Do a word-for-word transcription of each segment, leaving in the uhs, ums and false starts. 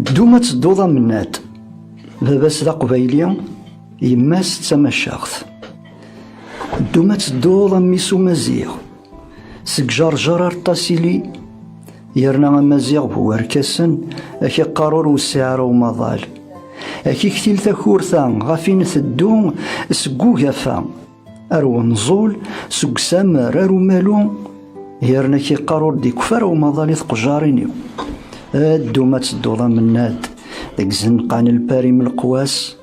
Ddum ad tedduḍ a Mennad. Baba-s d aqbayli, yemma-s d tamacaɣt. Ddum ad tedduḍ a mmi-s umaziɣ. Seg Ǧerǧer ar Ṭasili, yerna amaziɣ bu warkasen, ak-iqqar ur wessiɛ ara umaḍal. Ak-iktil takurt-a ɣef i nteddu seg ugafa ar wenẓul, seg usamer ar umalu, yerna ak-iqqar ur d-ikfa ara umaḍal i tqejjarin-iw. Ddum ad tedduḍ a Mennad, deg izenqan n Lpari m leqwas,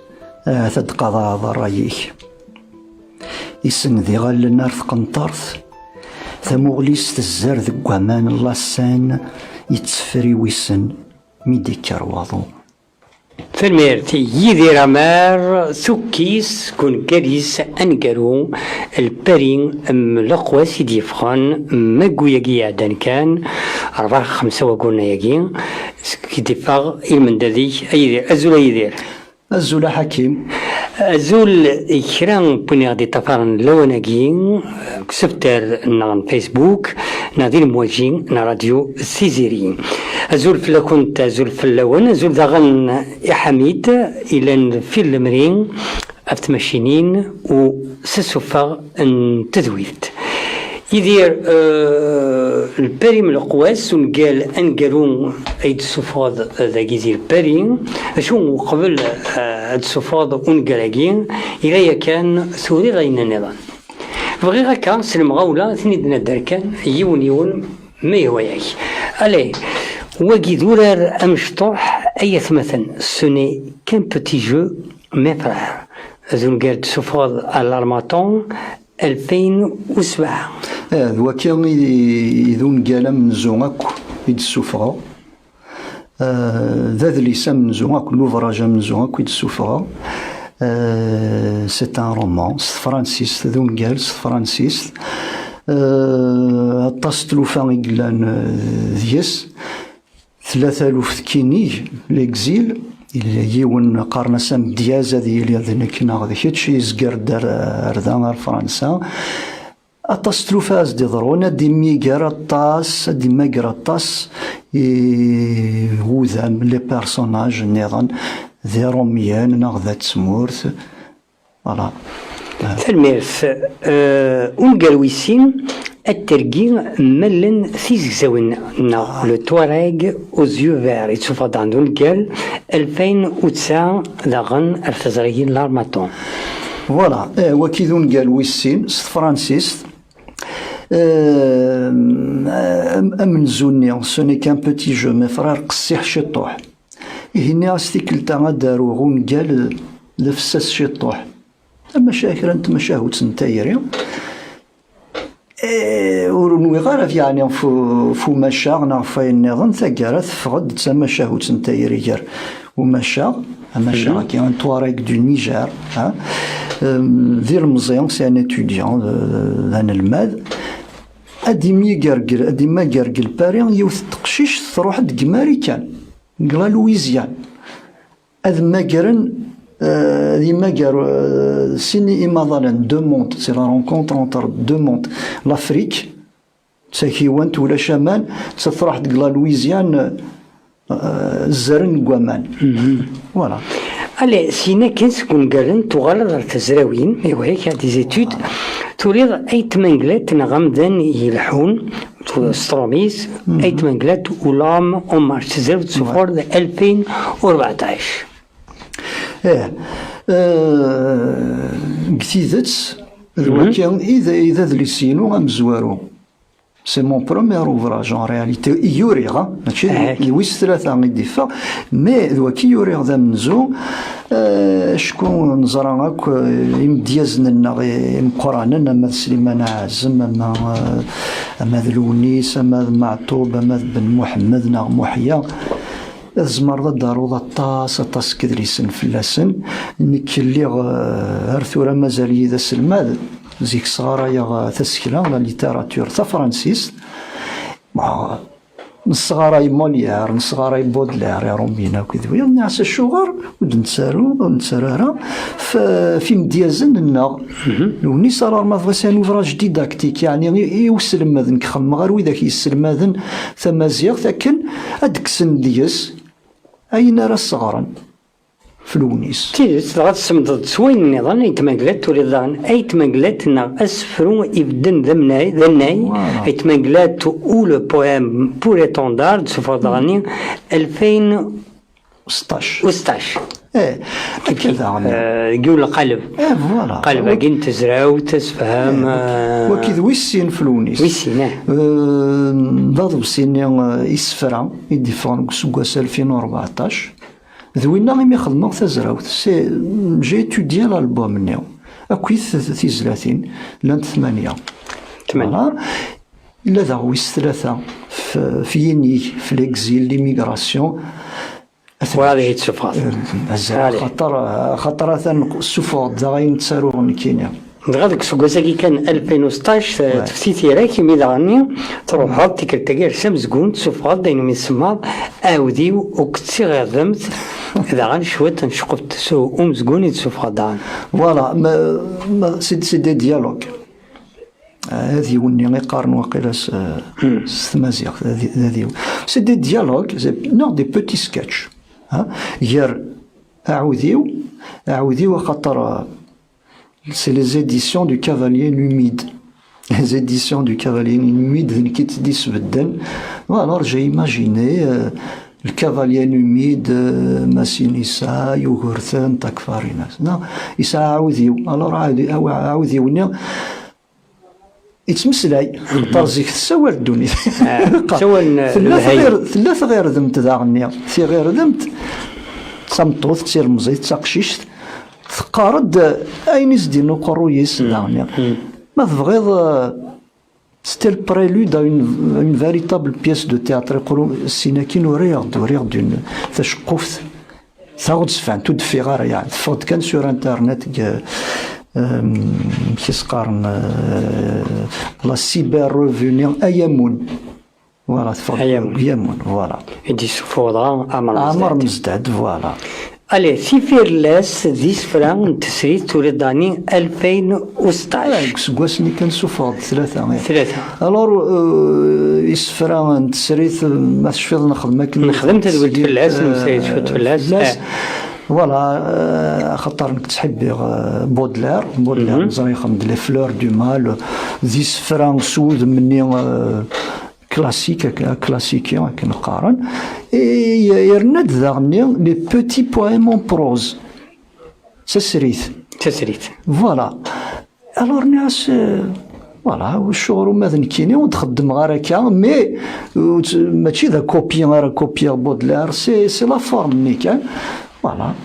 ahat ad d-qaḍɛeḍ ṛṛay-ik. Isenned iɣallen ar tqenṭert, tamuɣli-s tezzer deg waman n la Seine, yetteffer i wissen mi d-ikker waḍu. Tanemmirt i Yidir Amar, tukkist deg ungal-is aneggaru Lpari m leqwas i d-yeffɣen maggu-yagi iɛeddan kan, rebɛa xemsa wagguren-agi, seg i d-iffeɣ i lmendad-ik, a Yidir. Azul a Yidir. Azul a Ḥakim. Azul i kra n win i ɣ-d-iṭṭafaren lawan-agi, deg usebter-nneɣ n Facebook, neɣ di lemwaji n Radio Tiziri. Azul fell-akent, azul fell-awen, azul daɣen i Ḥamid, ilan fi lemri ɣef tmacinin u s asuffeɣ n tedwilt. Yidir, eh, Lpari m leqwas, ungal aneggaru ay d-tessufɣeḍ dagi di Lpari, acu uqbel, eh, ad d-tessufɣeḍ ungal-agi, ila yakan turiḍ ayen nniḍen. Bɣiɣ akka, s lemɣawla, ad ten-id-nadder kan yiwen yiwen, ma yehwa-yak. Allez, wagi d urar amecṭuḥ, ay atmaten, ce n'est qu'un petit jeu, mes frères. D ungal d-tessufɣeḍ à l'Harmattan, alfin u sebɛa. Eh, d waki i, i d ungal amenzu akk i d-ssufɣeɣ. Eh, d adlis amenzu akk, l'ouvrage amenzu akk i d-ssufɣeɣ. Eh, c'est un roman, s tefransist, d ungal s tefransist. Eh, aṭas n tlufa i yellan, eh, deg-s. Tella taluft kinig, l'exil, yiwen qqaren-as amedyaz, ad yili d nekk neɣ d kečč, yezger-d ar, ar da, ar Fransa. Aṭas n tlufa as-d-iḍrun, ad d-immiger aṭas, ad d-immager aṭas i wudam, les personnages nniḍen, d Irumyen neɣ d at tmurt. Voilà. Tanemmirt. Eh, ungal wis sin, ad tergi mallen tizegzawin neɣ le Touareg aux yeux verts, yettufeɣ-d ɛend ungal alfin u tesɛa daɣen ar teẓrigin L'Harmattan. Voilà, eh, waki d ungal wis sin s tefransist. Eh, am-, amenzu-nni, ce n'est qu'un petit jeu, mes frères, qessiḥ ciṭuḥ. Ihi nniɣ-as tikkelt-a ad d-aruɣ ungal d afessas ciṭuḥ. Amaca kra n tmacahut n tayri, eh, ur nwiɣ ara yeɛni f, f umacaɣ neɣ f wayen nniḍen, taggara teffeɣ-d d tamacahut n tayri gar umacaɣ, amacaɣ-agi, un Touareg du Niger, ha? Em, d ilemẓi, c'est un étudiant, d, d anelmad. Ad immager, ad immager deg Lpari yiwet n teqcict truḥ-d deg Marikan, deg la Louisiane. Ad mmagren, eh, ad immager, eh, sin imaḍalen, deux mondes, c'est la rencontre entre deux mondes. L'Afrique, d takiwant, ulac aman, tsa truḥ deg la Louisiane, eh, zzeren deg waman. Voilà. Allez, syin akken seg wungalen tuɣaleḍ ɣer tezrawin, iwayak, des études, turiḍ ayt Menglet neɣ amdan yelḥun, s tṛumit, ayt Menglet u l'homme en marche, tezrawt sufur d alfin u rbeɛṭac. Eh, eh, deg tidet, d waki i d, i d adlis-inu amezwaru. C'est mon premier ouvrage en réalité. I uriɣ, ah, mačči d, d wis tlata i d-iffeɣ, mais d waki i uriɣ d amenzu. Eh, acku neẓra akk, eh, imedyazen-nneɣ i, imeqqranen, ama d Sliman Ɛazem, ama, eh, ama d Lewnis, ama d Meɛṭub, ama d Ben Muḥemmed neɣ Muḥya. Tzemreḍ ad d-taruḍ aṭas, aṭas n yedlisen fell-asen. Nekk lliɣ, eh, ar tura mazal-iyi d aselmad. Zik sɣarayeɣ, eh, tasekla, la littérature tafransist. Bon, nesɣaray Molière, nesɣaray Baudelaire, Irumyen akk d wiyaḍ. Nniɣ-as acuɣer ur d-nettaru, ur nettaru ara f, f imedyazen-nneɣ. Lewnis alarma tebɣa c'est un ouvrage didactique, yeɛni i, i uselmed, nekk xemmeɣ ar widak yesselmaden tamaziɣt akken ad d-kksen deg-s ayen ara sseɣren f lewnis. D tidet, dɣa tessemdeḍ s wayen nniḍen, aytma Glat, turiḍ daɣen aytma Glat neɣ asefru ibedden d amnay, d annay, aytma Glat ou le poème pour étendard, d-sufɣeḍ daɣen alfin u seṭṭac. Eh, akka daɣen. Eh, deg yiwen lqaleb. Eh, voilà. Qaleb-agi n tezrawt, asefham, eh, waki d wis sin f lewnis. Wis sin, eh. Eh, d aḍebsi-nni, eh, isefra i d-iffɣen deg useggas alfin u rbeɛṭac. D winna imi xedmeɣ tazrawt. C'est, j'ai étudié l'album-nni. Akkit tizlatin, llant tmanya. Tmanya. Voilà. Illa daɣ wis tlata f, f yinig, f l'exil, l'immigration. Werɛad i yi-d-tessufɣeḍ. Eh, mazal, xaṭer, xaṭer atan ssufɣeɣ-d daɣ ayen ttaruɣ nekkini. Dɣa deg useggas-agi kan alfin u seṭṭac, tefti tira-k, imi daɣen-nni truḥeḍ tikkelt-agi ar s amezgun, tessufɣeḍ-d ayen umi tsemmaḍ aɛudiw akked tiɣirdemt, daɣen cwiṭ n tceqquft s umezgun i d-tessufɣeḍ daɣen. Voilà, ma, ma, c'est, c'est des dialogues. Adiw-nni i qqaren waqila s, s tmaziɣt, d adi-, d adiw. C'est des dialogues, c'est, non, des petits sketchs. Hein? Gar aɛudiw, aɛudiw axaṭer, euh, c'est les éditions du Cavalier Numide. Les éditions du Cavalier Numide, d nekk i tt-id-isbedden. Bon, alors j'ai imaginé, euh, le Cavalier Numide, euh, Masinisa, Yugurten, Takfarinas. Non, yesɛa aɛudiw. Alors, aɛudiw, aɛudiw-nni, yettmeslay, xaṭer zik tessawal ddunit. Ah, ssawalen, eh, tella lehayem. Tɣir-, tella tɣirdemt daɣen-nni. Tiɣirdemt d tameṭṭut, d tilemẓit, d taqcict, teqqar-d ayen i s-d-yenna uqerruy-is daɣen-nni. Ma tebɣiḍ, eh, c'est le prélude à une, une véritable pièce de théâtre. Iqulu, sin akin uriɣ-d, uriɣ-d une, taceqquft. Taɣezfant, ur d-teffiɣ ara, yeɛni, teffeɣ-d kan sur Internet, deg, euh, amek i s-qqaren, euh, la cyber revenu, Ayamun. Voilà, teffeɣ-d Ayamun. Ayamun, voilà. I d-yessuffuɣ dɣa Ɛmer Mezdad. Ɛmer Mezdad, voilà. Allez, Tifirellast d isefra n tesrit turiḍ daɣen-nni alfin u seṭṭac. Ah, deg useggas-nni kan ssuffɣeɣ-d tlata, eh. Tlata. Alors, euh, isefra n tesrit, ma tecfiḍ nexdem akken. Nexdem tadwilt fell-as, eh, nemmeslay cwiṭ fell-as. Fell-as. Eh. Voilà, eh, axaṭer nekk ttḥibbiɣ, eh, Baudelaire. Baudelaire, neẓra ixdem-d Les Fleurs du Mal, d isefra s wudem-nni, eh, classique, ak-, classique, akken qqaren. Et yerna-d daɣen-nni les petits poèmes en prose. Tasrit. Tasrit. Voilà. Alors, nniɣ-as, euh, voilà, ccɣel uma d nekkini, ur d-xeddmeɣ ara akka, mais, euh, mačči d akopi ara kopiɣ Baudelaire, c'est, c'est la forme-nni kan. Voilà.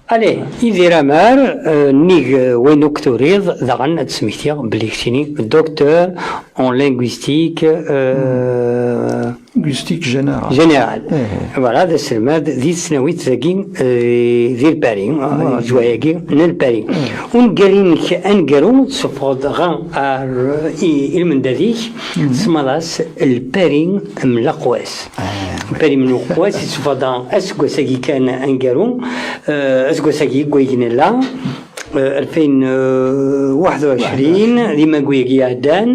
Allez, Idir Amar, euh, nnig, euh, wayen akk turiḍ, daɣen ad d-smektiɣ belli keččini docteur en linguistique, euh, Linguistique générale. Générale. Eh. Voilà, d aselmad di tesnawit dagi, eh, di Lpari, eh, voilà, leǧwayagi n Lpari. Eh. Ungal-inek aneggaru tessufɣeḍ ɣer, ar, i, i lmendad-ik, tsemmaḍ-as Lpari m laqwas. Eh. Lpari m laqwas, i tessufɣeḍ aseggas-agi kan aneggaru, eh, aseggas-agi deg wayeg nella. Eh, alfin u waḥed u ɛecrin, di maguyagi iɛeddan.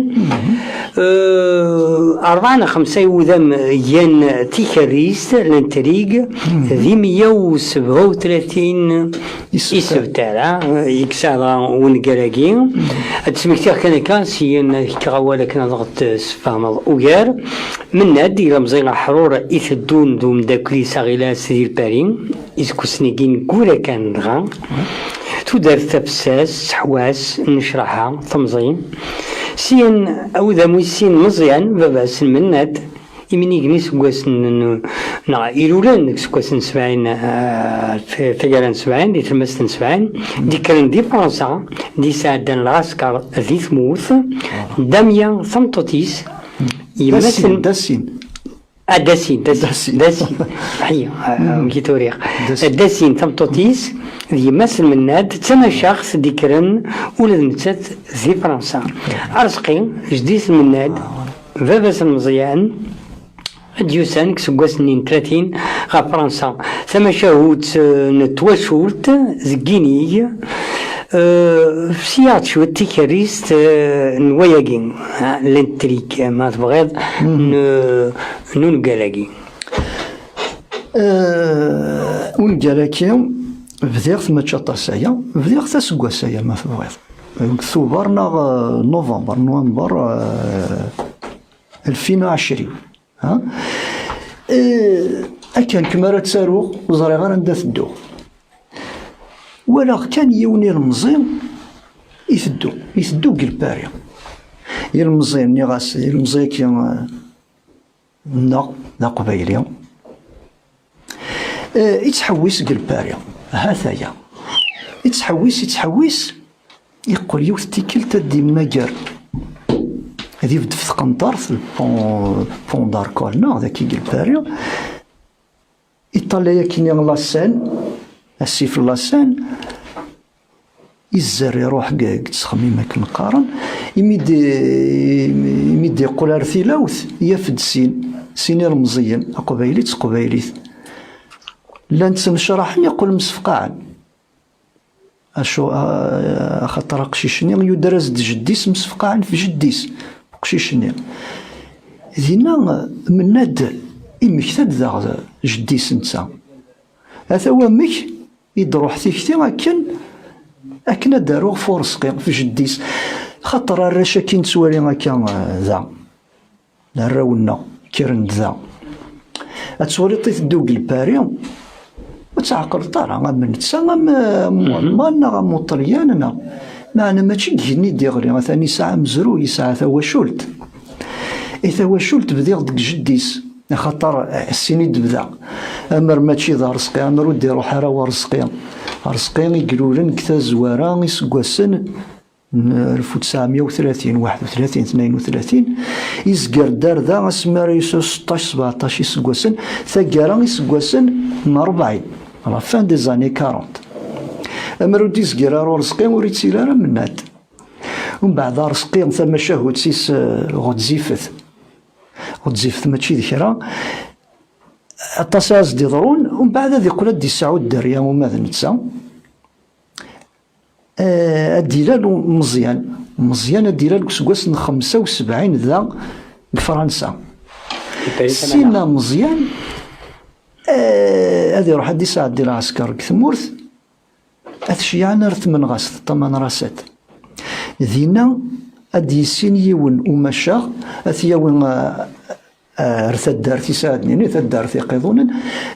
Eh, rebɛa neɣ xemsa iwudam gan tikerrist, l'intrigue, di meyya u sebɛa u tlatin isebtar, ah, i yesɛa dɣa wungal-agi. Ad d-smektiɣ kan akka, syin ad k-fkeɣ awal akken ad ɣ-t-tesfehmeḍ ugar. Mennad, ilemẓi aḥrur iteddun d umeddakel-is aɣilas di Lpari. Iseggasen-agi neggura kan dɣa. Tudert tafessast, teḥwas, nnecraḥa, temẓi. Syin, awudam wis sin, Meẓyan, baba-s n Mennad, iminig n iseggasen n, n, neɣ ilulen deg iseggasen n sebɛin, eh, t-, taggara n sebɛin, di tlemmast n sebɛin, d-ikkren di Fransa, d-isɛeddan lɛesker di tmurt, Damya, tameṭṭut-is, yemma-s n Dasin, Dasin. Ah, Dasin, Dasin, Dasin. Dasin. Ḥeyya, ah, amek i t-uriɣ. Dasin. Dasin, tameṭṭut-is, d yemma-s n Mennad, d tamacaxt d-ikkren ula d nettat di Fransa. Arezqi, jeddi-s n Mennad, baba-s n Meẓyan, d-yusan deg iseggasen-nni n tlatin ɣer Fransa. Tamacahut, eh, n twacult, deg yinig, eh, fsi-yaɣ-d cwiṭ tikerrist, eh, n wayagi, ah, l'intrigue, ma tebɣiḍ, n, n ungal-agi. Eh, ungal-agi bdiɣ-t mačči aṭas aya, bdiɣ-t aseggas aya ma tebɣiḍ, deg tuber neɣ eh, november, november eh, alfin u ɛecrin. Ha? Eh, akken kma ara ttaruɣ, ur ẓriɣ ara anda tedduɣ. Walaɣ kan yiwen ilemẓi iteddu, iteddu deg Lpari. Ilemẓi, nniɣ-as, ilemẓi-agi, eh, nneɣ d aqbayli. Eh, ittḥewwis deg Lpari. Ha-t-aya. Ittḥewwis, ittḥewwis, iqqel yiwet tikkelt ad d-immager, ad ibedd ɣef tqenṭert, le pont, pont d'Arcole, neɣ d aki deg Lpari. Iṭalay akkenni lasan, asif lasan, izzer iruḥ deg, deg ttxemmim akken qqaren, imi d-, imi d-iqqel ar tilawt, yaf-d sin, sin ilemẓiyen, aqbayli d teqbaylit. Llan ttnecraḥen, yeqqel msefqaɛen. Acu, a-, axaṭer aqcic-nni yuder-as-d jeddi-s, msefqaɛen f jeddi-s, uqcic-nni. Dinna, menna-d, immekta-d daɣ jeddi-s netta. Ata wamek i d-ruḥ tikti akken, akken ad d-aruɣ f urezqi, f jeddi-s. Xaṭer arrac akken nettwali akka, eh, da. Arraw-nneɣ kkren-d da. Ad twaliḍ iteddu deg Lpari, ur tɛeqqleḍ ara, am netta, am, am Walman, neɣ am Uṭelyan, neɣ. Meɛna mačči deg igenni i d-iɣli, atan yesɛa amezruy, yesɛa tawacult. I tawacult bdiɣ deg jeddi-s, axaṭer, eh, sin i d-bda. Amer mačči d Arezqi, amer ur d-iruḥ ara Warezqi. Arezqi i ilulen deg tazwara iseggasen n alef u tesɛemya u tlatin, waḥed u tlatin, tnayen u tlatin, izger-d ar da asmi ara yusa seṭṭac, sbeɛṭac iseggasen, taggara iseggasen n rebɛin, la fin des années quarante. Amer ur d-izgir ara Urezqi, ur ittili ara menna-d. Umbeɛd Arezqi, tamacahut-is, eh, ɣezzifet. Ɣezzifet mačči d kra. Aṭas i as-d-iḍrun, umbeɛd ad iqqel ad d-isɛu dderya uma d netta. Eh, ad d-ilal u-, Meẓyan. Meẓyan ad d-ilal deg useggas n xemsa u sebɛin da deg Fransa. Sina Meẓyan, eh, ad iruḥ ad d-isɛeddi lɛesker deg tmurt, ad t-ceyyɛen ar Tmenɣast, Tamanrasat. Dinna ad d-yissin yiwen umacaɣ, ad t-yawi, eh, ar taddart i sɛad-nini, taddart iqiḍunen,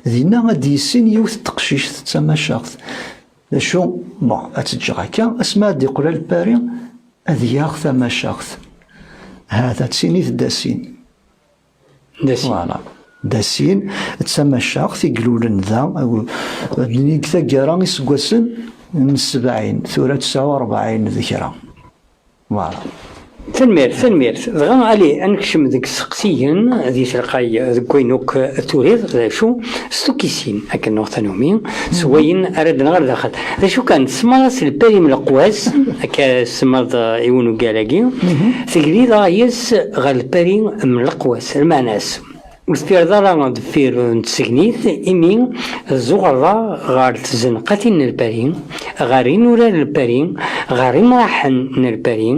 dinna ad d-yissin yiwet n teqcict d tamacaɣt. D acu, bon, ad tt-ǧǧeɣ akka, asmi ad d-iqqel ar Lpari, ad yaɣ tamacaɣt. Ha, ta d tin i d Dasin. Dasin. Voilà. Dasin, d tamacaɣt i ilulen da, deg taggara iseggasen n sebɛin, tura tesɛa u rebɛin d kra. Voilà. Tanemmirt, tanemmirt. Dɣa, ali, ad nekcem deg iseqsiyen, di telqay, deg wayen akk turiḍ, d acu, s tukisin, akken nuɣ tanumi, s wayen ara d-nɣer daxel. D acu kan, tsemmaḍ-as Lpari m leqwas, akka tsemmaḍ, eh, i ungal-agi, tegriḍ aɣyes ɣer Lpari m leqwas, lmeɛna-s, ur teffireḍ ara deffir n tsegnit, imi tzuɣreḍ ɣer tzenqatin n Lpari, ɣer inurar n Lpari, ɣer imraḥen n Lpari,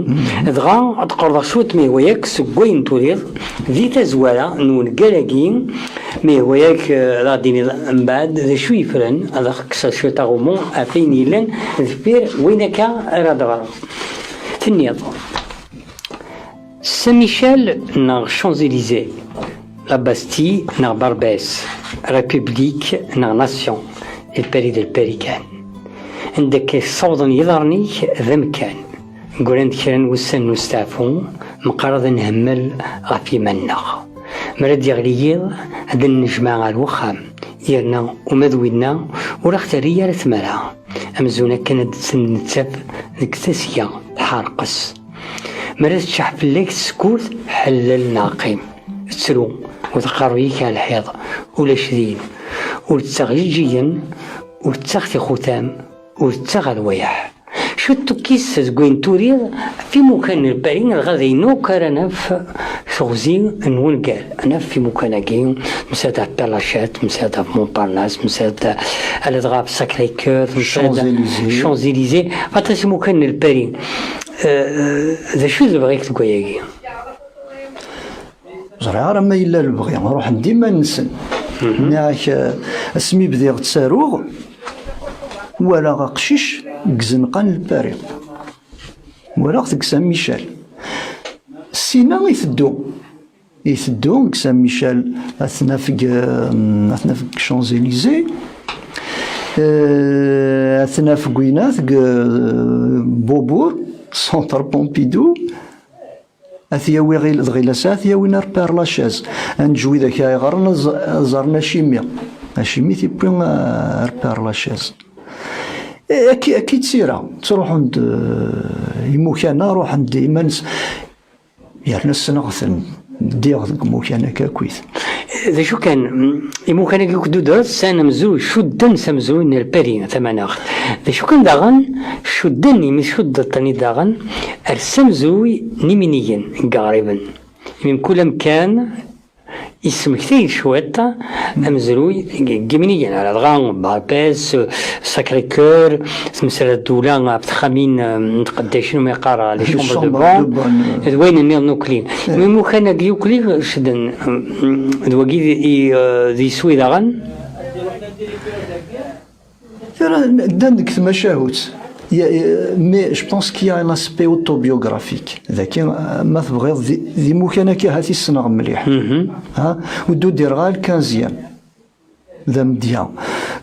dɣa ad qerḍeɣ cwiṭ mi hwa-yak seg wayen turiḍ di tazwara n wungal-agi, mi hwa-yak, eh, ad aɣ-d-tiniḍ mbeɛd d acu yeffren, ad aɣ-tekkseḍ cwiṭ aɣummu ɣef wayen yellan deffir wayen akka ara d-ɣreɣ. Tenniḍ, Saint-Michel neɣ Champs-Élysées, la Bastille neɣ Barbès, République neɣ Nation, Lpari d Lpari kan. Anda akka ssawḍen yiḍarren-ik d amekkan. Ggran-d kra n wussan n usteɛfu, meqqar ad nhemmel ɣef yiman-nneɣ. Mi ara d-yeɣli yiḍ, ad d-nnejmaɛ ɣer wexxam, yerna uma d winna ur aɣ-terri ara tmara. Amzun akken ad tt-nettaf deg tasga tḥerqes. Mi ara teččeḥ fell-ak tsekkurt, ḥellel neɣ qqim. Ttru, wet aqerruy-ik ar lḥiḍ, ulac din. Ur ttaɣ ijeǧǧigen, ur ttaɣ tixutam, ur ttaɣ rwayeḥ. Cwiṭ tukkist deg wayen turiḍ, f imukan n Lpari, dɣa d ayen akk ara naf teɣzi n wungal. Naf imukan-agi, msad ɣef Père Lachaise, msad ɣef Montparnasse, msad ala dɣa ɣef Sacré-Cœur, msad Champs-Élysées. Champs-Élysées. Aṭas imukan n Lpari. Eh, d acu i d lebɣi-k deg wayagi? Ẓriɣ ara ma yella lebɣi, ruḥen-d iman-nsen. Nniɣ-ak, eh, asmi bdiɣ ttaruɣ, walaɣ aqcic deg izenqan n Lpari. Walaɣ-t deg Saint Michel. Sina iteddu. Iteddu deg Saint Michel, ad t-naf deg, eh, ad t-naf deg Champs-Élysées. Eh, ad t-naf deg winat, deg, eh, Beaubourg, Centre Pompidou. Ad t-yawi ɣil-, d ɣilas, ad t-yawin ar Père Lachaise. Ad neǧǧ widak ay ɣren ad ẓ-, ad ẓren acimi. Acimi tiwwi, eh, ar Père Lachaise. Eh, akka, akka i d tira. Ttruḥun-d, eh, imukan-a, ruḥen-d iman-s. Yerna ssneɣ-ten, ddiɣ deg imukan akka akkit. D acu kan, mm, imukan-agi akk d-tudert sɛan amezruy, cudden s amezruy n Lpari tamanaɣt. D acu kan daɣen, cudden imi tcuddeḍ-ten-id daɣen, ar s amezruy n iminigen deg Iɣriben. Imi mkul amkan yesmektay cwiṭ amezruy deg yiminigen, ara dɣa Barbès, Sacré-Cœur, temsala ddula ɣef texxamin, eh, n tqeddacin, umi yeqqar, eh, les chambres de bonne, d wayen nniḍen ukli. Imi imukan-agi ukli cedden, mm, d wagi i, eh, d yiswi daɣen. Tura ddan deg tmacahut. Ya, ya, mais je pense qu'il y a un aspect autobiographique. Daki, eh, ma tebɣiḍ, di, di imukan-agi ahat i ssneɣ mliḥ. Ha? Ur d-udireɣ ara le quinzième. D amedya.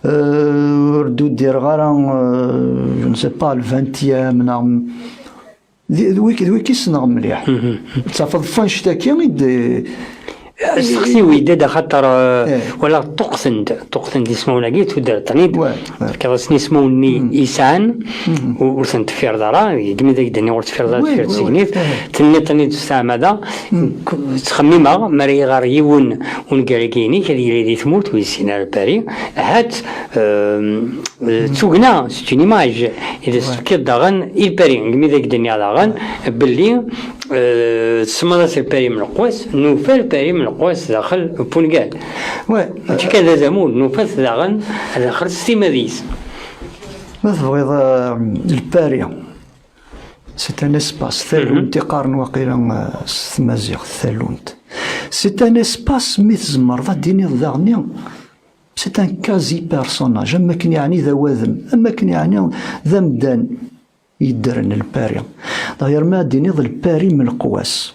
Euh, ur d-udireɣ ara, euh, je ne sais pas, le vingtième, neɣ d, d wik-, d wiki ssneɣ mliḥ. Tafeḍ f annect-agi i d-, asteqsi-w yedda-d axaṭer, euh, walaɣ ṭṭuqten-d, ṭṭuqten-d ismawen-agi, tudert-ten-id, tefkiḍ-asen ismawen-nni i sɛan, ur, ur ten-teffireḍ ara, degmi d ak-d-nniɣ ur teffireḍ ara, teffireḍ s tegnit, tenniḍ-ten-id s tɛemada. Ttxemmimeɣ mi ara iɣer yiwen ungal-agi-inek, ad yili di tmurt ur yessin ara Lpari, ahat, euh, d tugna, c'est une image, i d as-tefkiḍ daɣen i Lpari, degmi d ak-d-nniɣ daɣen belli, euh, tsemmaḍ-as Lpari Mleqwas, nufa Lpari Mleqwas daxel n wungal. Mačči kan d azamul, nufa-t daɣen daxel s timad-is. Ma tebɣiḍ, euh, Lpari, c'est un espace, tallunt i qqaren waqila, euh, s tmaziɣt, tallunt. C'est un espace, mi tzemreḍ ad d-tiniḍ daɣen, c'est un quasi personnage, am wakken yeɛni d awadem, am wakken yeɛni d amdan yeddren Lpari. D'ailleurs, ma ad d-tiniḍ Lpari Mleqwas.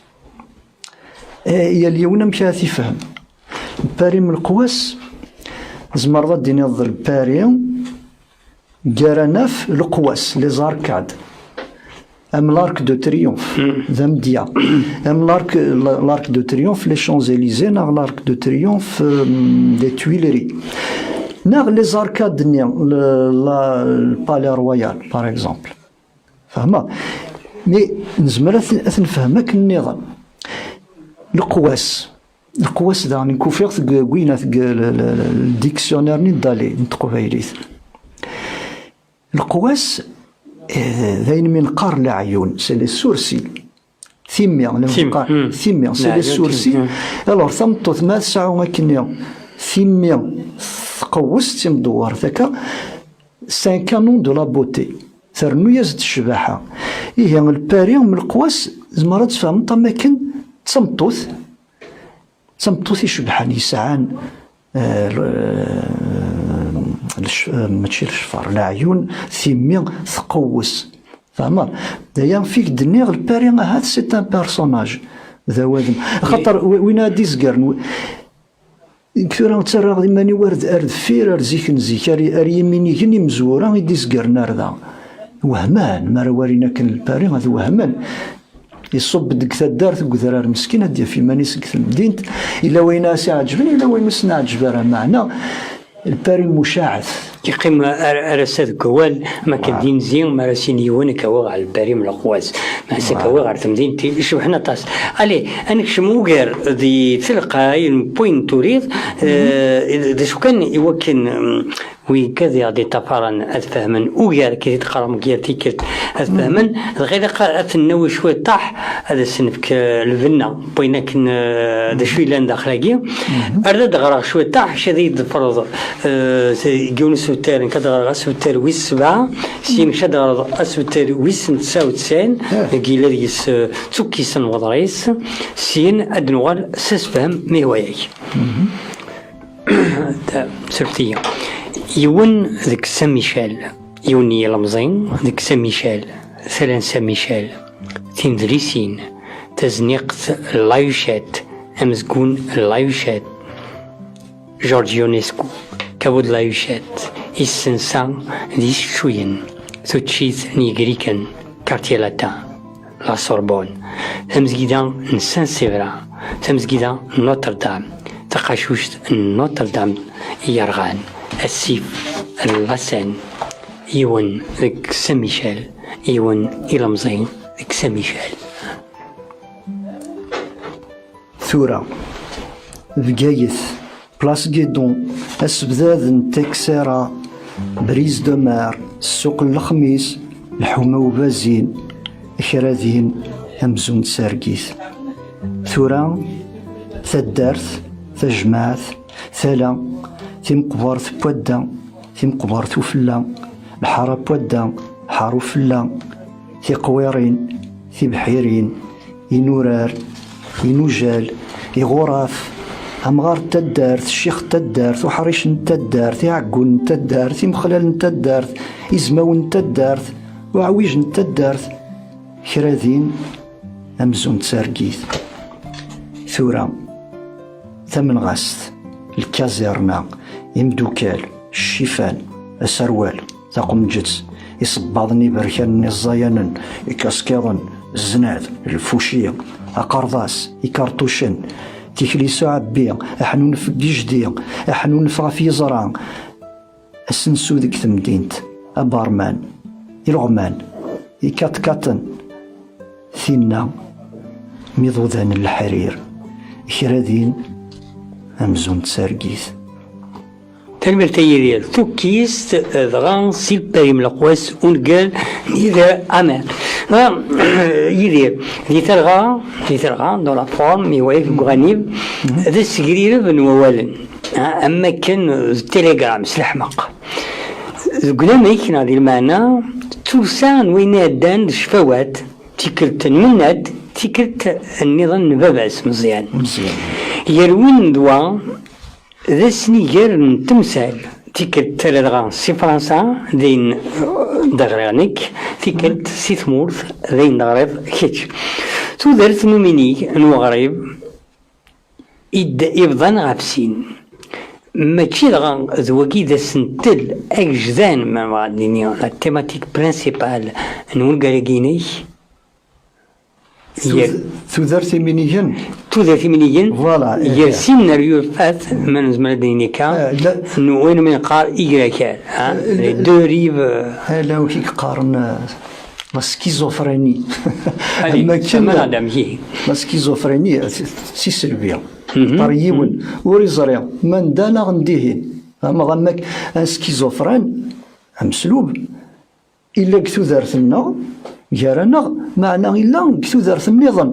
Eh, yal yiwen amek ara t-ifhem. Lpari Mleqwas, tzemreḍ ad d-tiniḍ d Lpari, gar anaf, leqwas, les arcades, am l'Arc de Triomphe, d amedya, am l'Arc, l'Arc de Triomphe, les Champs-Élysées, neɣ l'Arc de Triomphe, euh, des Tuileries, neɣ les arcades-nni, le, la, le Palais Royal, par exemple. Fehmeḍ? Mais nezmer ad t-, ad t-nefhem akken nniḍen. Leqwas. Leqwas daɣen, nekk ufiɣ-t deg, deg winat, deg l-, l-, l-, dictionnaire-nni n Dali n teqbaylit. Leqwas, eh, d ayen mi neqqar leɛyun, c'est les sourcils. Timmi, la neqqar timmi, c'est les sourcils. Alors, tameṭṭut, ma tesɛu akkenni timmi tqewwes, d timdewwert, akka, c'est un canon de la beauté. Ternu-yas-d ccbaḥa. Ihi, Lpari Mleqwas, tzemreḍ ad tfehmeḍ am akken d tameṭṭut, d tameṭṭut icebḥen, yesɛan, eh, l-, eh, lec-, eh, mačči lecfer, leɛyun, timmi tqewwes. Tfehmeḍ? D aya f i k-d-nniɣ, Lpari ahat c'est un personnage. D awadem. Axaṭer wi-, win ara d-izgaren, wi-, tura ttarraɣ iman-iw ar d-, ar deffir, ar zik n zik, ar, ar yiminigen imezwura i d-izgaren ar da. Wehmen, mi ara walin akken Lpari, ad wehmen. Iṣubb-d deg taddart, deg udrar meskin, ad d-yaf iman-is deg temdint. Yella wayen ara s-iɛeǧben, yella wayen ur s-neɛǧeb ara. Meɛna, Lpari mucaɛet. Yeqqim ar, ar ass-a deg wawal, ma akka d inzi, mi ara s-yini yiwen, ad k-awiɣ ɣer Lpari Mleqwas. Ma ass-a ad k-awiɣ ɣer temdint icebḥen aṭas. Allez, ad nekcem ugar di telqay n wayen turiḍ, eh, d acu kan i wakken, mm, wigad i ɣ-d-iṭṭafaren ad fehmen ugar akken i d-qqareɣ mgal tikkelt, ad fehmen, dɣa ilaq ad ten-nawi cwiṭaḥ, ad asen-nefk, eh, lbenna n wayen akken, eh, d acu yellan daxel-agi. Ar d ad d-ɣreɣ cwiṭaḥ, acu ad iyi-d-tefreḍ, eh, s-, deg yiwen usebter, nekk ad d-ɣreɣ asebter wis sebɛa, syin nekk ad d-ɣreḍ asebter wis tesɛa u tesɛin, deg yella deg-s, eh, d tukkist n weḍris, syin ad d-nuɣal s asefhem ma yehwa-yak. Surfet-iyi. Yiwen deg Saint Michel, yiwen n yilemẓi deg Saint Michel, tala n Saint Michel, tindrisin, tazniqt n La Huchette, amezgun n La Huchette, George Ionesco, Caveau de la Huchette, issensa d iseččuyen, tuččit n Yigriken, Quartier Latin, La Sorbonne, tamezgida n Saint Séverin, tamezgida n Notre Dame, taqacuct n Notre Dame yerɣan, asif n La Seine, yiwen deg Saint Michel, yiwen ilemẓi deg Saint Michel. Tura, Bgayet, Place Guédon, asebdad n Texera, Brise de Mer, ssuq n Lexmis, lḥuma ubazin, kra din amzun d targit. Tura, taddart, tajmaɛt, tala, timeqbert n wadda, timeqbert ufella, lḥara n wadda, lḥara ufella, tiqwirin, tibḥirin, inurar, inujal, iɣuraf, amɣar n taddart, ccix n taddart, uḥric n taddart, iɛeggun n taddart, imexlal n taddart, izmawen n taddart, uɛwij n taddart, kra din amzun d targit. Tura, tamenɣast, lkazirna, imdukal, ccifan, aserwal, taqemǧet, isebbaḍen iberkanen iẓayanen, ikaskiḍen, znad, lfuci, aqerḍas, ikarṭucen, tikli s uɛebbi, aḥnunef n yijdi, aḥnunef ɣef yiẓra, asensu deg temdint, abarman, ileɣman, ikatkaten, tinna m iḍudan n leḥrir, kra din amzun d targit. Tanemmirt a Yidir. Tukkist, dɣa si Lpari Mleqwas, ungal n Yidir Amer. Dɣa, Yidir, di talɣa, di talɣa, dans la forme, iwayak deg uɣanib, d asegrireb n wawalen, ha, am wakken d télégramme s leḥmeq. Deg unamek neɣ di lmeɛna, d tusa n wayen iɛeddan d ccfawat, tikkelt n Mennad, tikkelt nniḍen n baba-s Meẓyan. Gar win d wa, d asniger n temsal, tikkelt tala dɣa si Fransa, d ayen d-ɣriɣ nekk, tikkelt si tmurt, d ayen d-ɣriɣ kečč. Tudert n uminig n uɣrib i d-ibḍan ɣef sin. Mačči dɣa d wagi d asentel agejdan, ma nebɣa ad nini, la thématique principale n wungal-agi-inek? Tudert iminigen. Tudert iminigen. Voilà, gar sin n ryufat, ma nezmer ad d-nini akka, n wayen umi neqqar igrakal, les deux rives. Ala, amek i yeqqaren, la schizophrénie. Am wakken, la schizophrénie d tiselbi. Ṭer yiwen ur iẓri ma n da neɣ n dihin. Tfehmeḍ, am wakken un schizophrène, ameslub, illa deg tudert-nneɣ, gar-aneɣ, meɛna illa deg tudert nniḍen.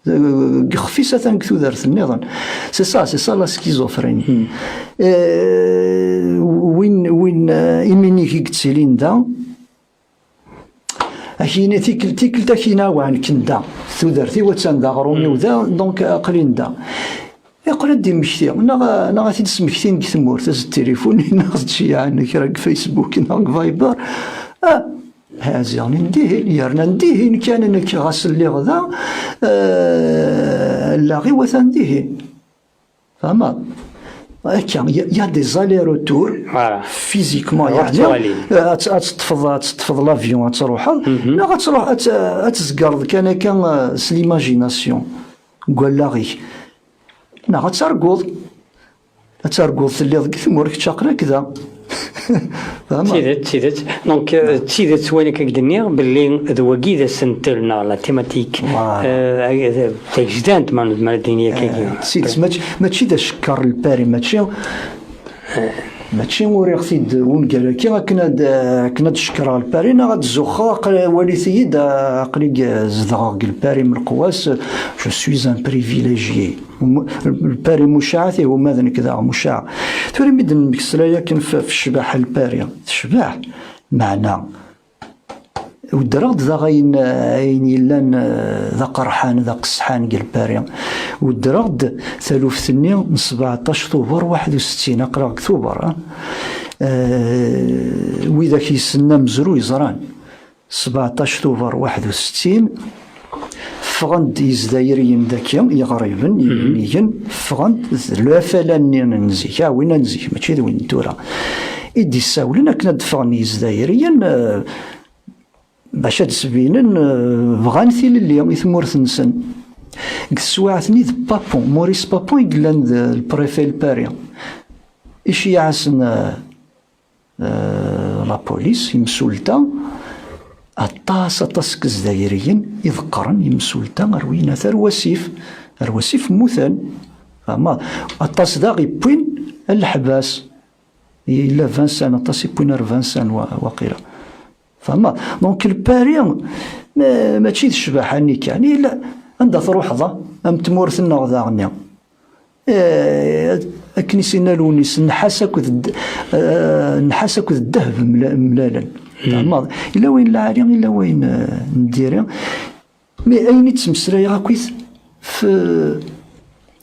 Deg ixef-is atan deg tudert nniḍen. C'est ça, c'est ça la schizophrénie. Euh, win, win, euh, iminig i yettilin da, ak-yini tikkelt, tikkelt ak-yini awen ken da. Tudert-iw attan da, aɣrum-iw da, donc aql-in da. Iqqel ad d-immekti, neɣ, neɣ ad t-id-smektin deg tmurt, as-d tilifun, neɣ ad t-ceyyɛen kra deg Facebook, neɣ deg Viber. Ah, ha ziɣen n dihin, yerna n dihin kan nekk ɣas lliɣ da, eh, allaɣ-iw atan dihin. Tfehmeḍ? Akka, il y a, il y a des allers-retours, physiquement, yeɛni, eh, ad, ad teṭṭfeḍ, ad teṭṭfeḍ l'avion, ad truḥeḍ, neɣ ad truḥ, ad, ad tzegreḍ kan akka, eh, s l'imagination, deg wallaɣ-ik. Neɣ ad targuḍ. Ad targuḍ telliḍ deg tmurt, kečč aql-ak da. Tfehmeḍ? D tidet, d tidet. Donc, euh, d tidet wayen akka i k-d-nniɣ, belli d wagi d asentel neɣ la thématique, euh, tagejdant, ma nezmer ad d-nini akka. Eh, d tidet, mačči, mačči d acekker n Lpari, mačči. Mačči uriɣ-t-id wungal-agi akken ad, akken ad cekkreɣ Lpari neɣ ad zuxxeɣ, aql-, walit-iyi-d, aql-i zedɣeɣ deg Lpari Mleqwas, je suis un privilégié. Lpari mucaɛ, tihi uma d nekk daɣ mucaɛ. Tura mi d-nemmeslay akken f-, f ccbaḥa n Lpari, tecbeḥ, meɛna Weddreɣ-d daɣ ayen, ayen yellan, eh, d aqerḥan, d aqesḥan deg Lpari. Weddreɣ-d taluft-nni n sbeɛṭac Tubeṛ waḥed u settin, aql-aɣ deg Tubeṛ, eh? Eh, widak yessnen amezruy ẓran. Sbeɛṭac Tubeṛ waḥed u settin, ffɣen-d Yizdayriyen daki, Iɣriben, Iminigen, ffɣen-d d lafala-nni n zik, a win n zik, mačči d win n tura. I d-issawlen akken ad d-ffɣen Yizdayriyen, eh, bac ad d-sbinen, eh, bɣan tilelli i tmurt-nsen. Deg teswiɛt-nni d Papon, Maurice Papon i yellan d lpréfet n Lpari. Iceyyeɛ-asen, eh, eh, la police, imsulta, aṭas, aṭas n Yizdayriyen i ḍeqqren imsulta ar winat, ar wasif, ar wasif mmuten. Ama aṭas daɣ i wwin ar leḥbas. Yella vingt ans, aṭas i wwin ar vingt ans wa-, waqila. Fama, donc Lpari, ma-, mačči d ccbaḥa-nni kan, yella anda truḥeḍ, a, am tmurt-nneɣ daɣen. Eh, akken i s-yenna Lewnis, nnḥas akked d-, eh, nnḥas akked ddheb mla-, mlalen. Tfehmeḍ? Yella wayen lɛali, yella wayen, eh, n diri. Mais ayen i ttmeslayeɣ akkit f, d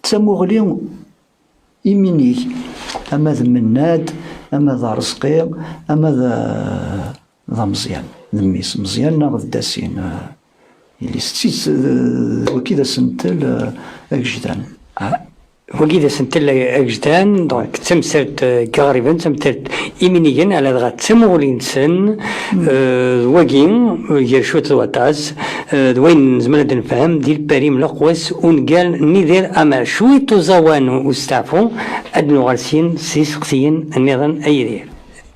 tamuɣli iminig, ama d Mennad, ama d Arezqi, ama d, d Ameẓyan, d mmi-s, Meẓyan neɣ d Dasin, eh, yelli-s. D tidet, eh, wagi d asentel, eh, agejdan. Ah, wagi d asentel agejdan, donc, d tamsalt, eh, n Iɣriben, d tamsalt iminigen, ala dɣa d tamuɣli-nsen, eh, d wagi, eh, gar cwiṭ d waṭas, eh, d wayen nezmer ad nefhem di Lpari Mleqwas, ungal n Yidir Amer. Cwiṭ uẓawan usteɛfu, ad nuɣal syin s iseqsiyen nniḍen a Yidir.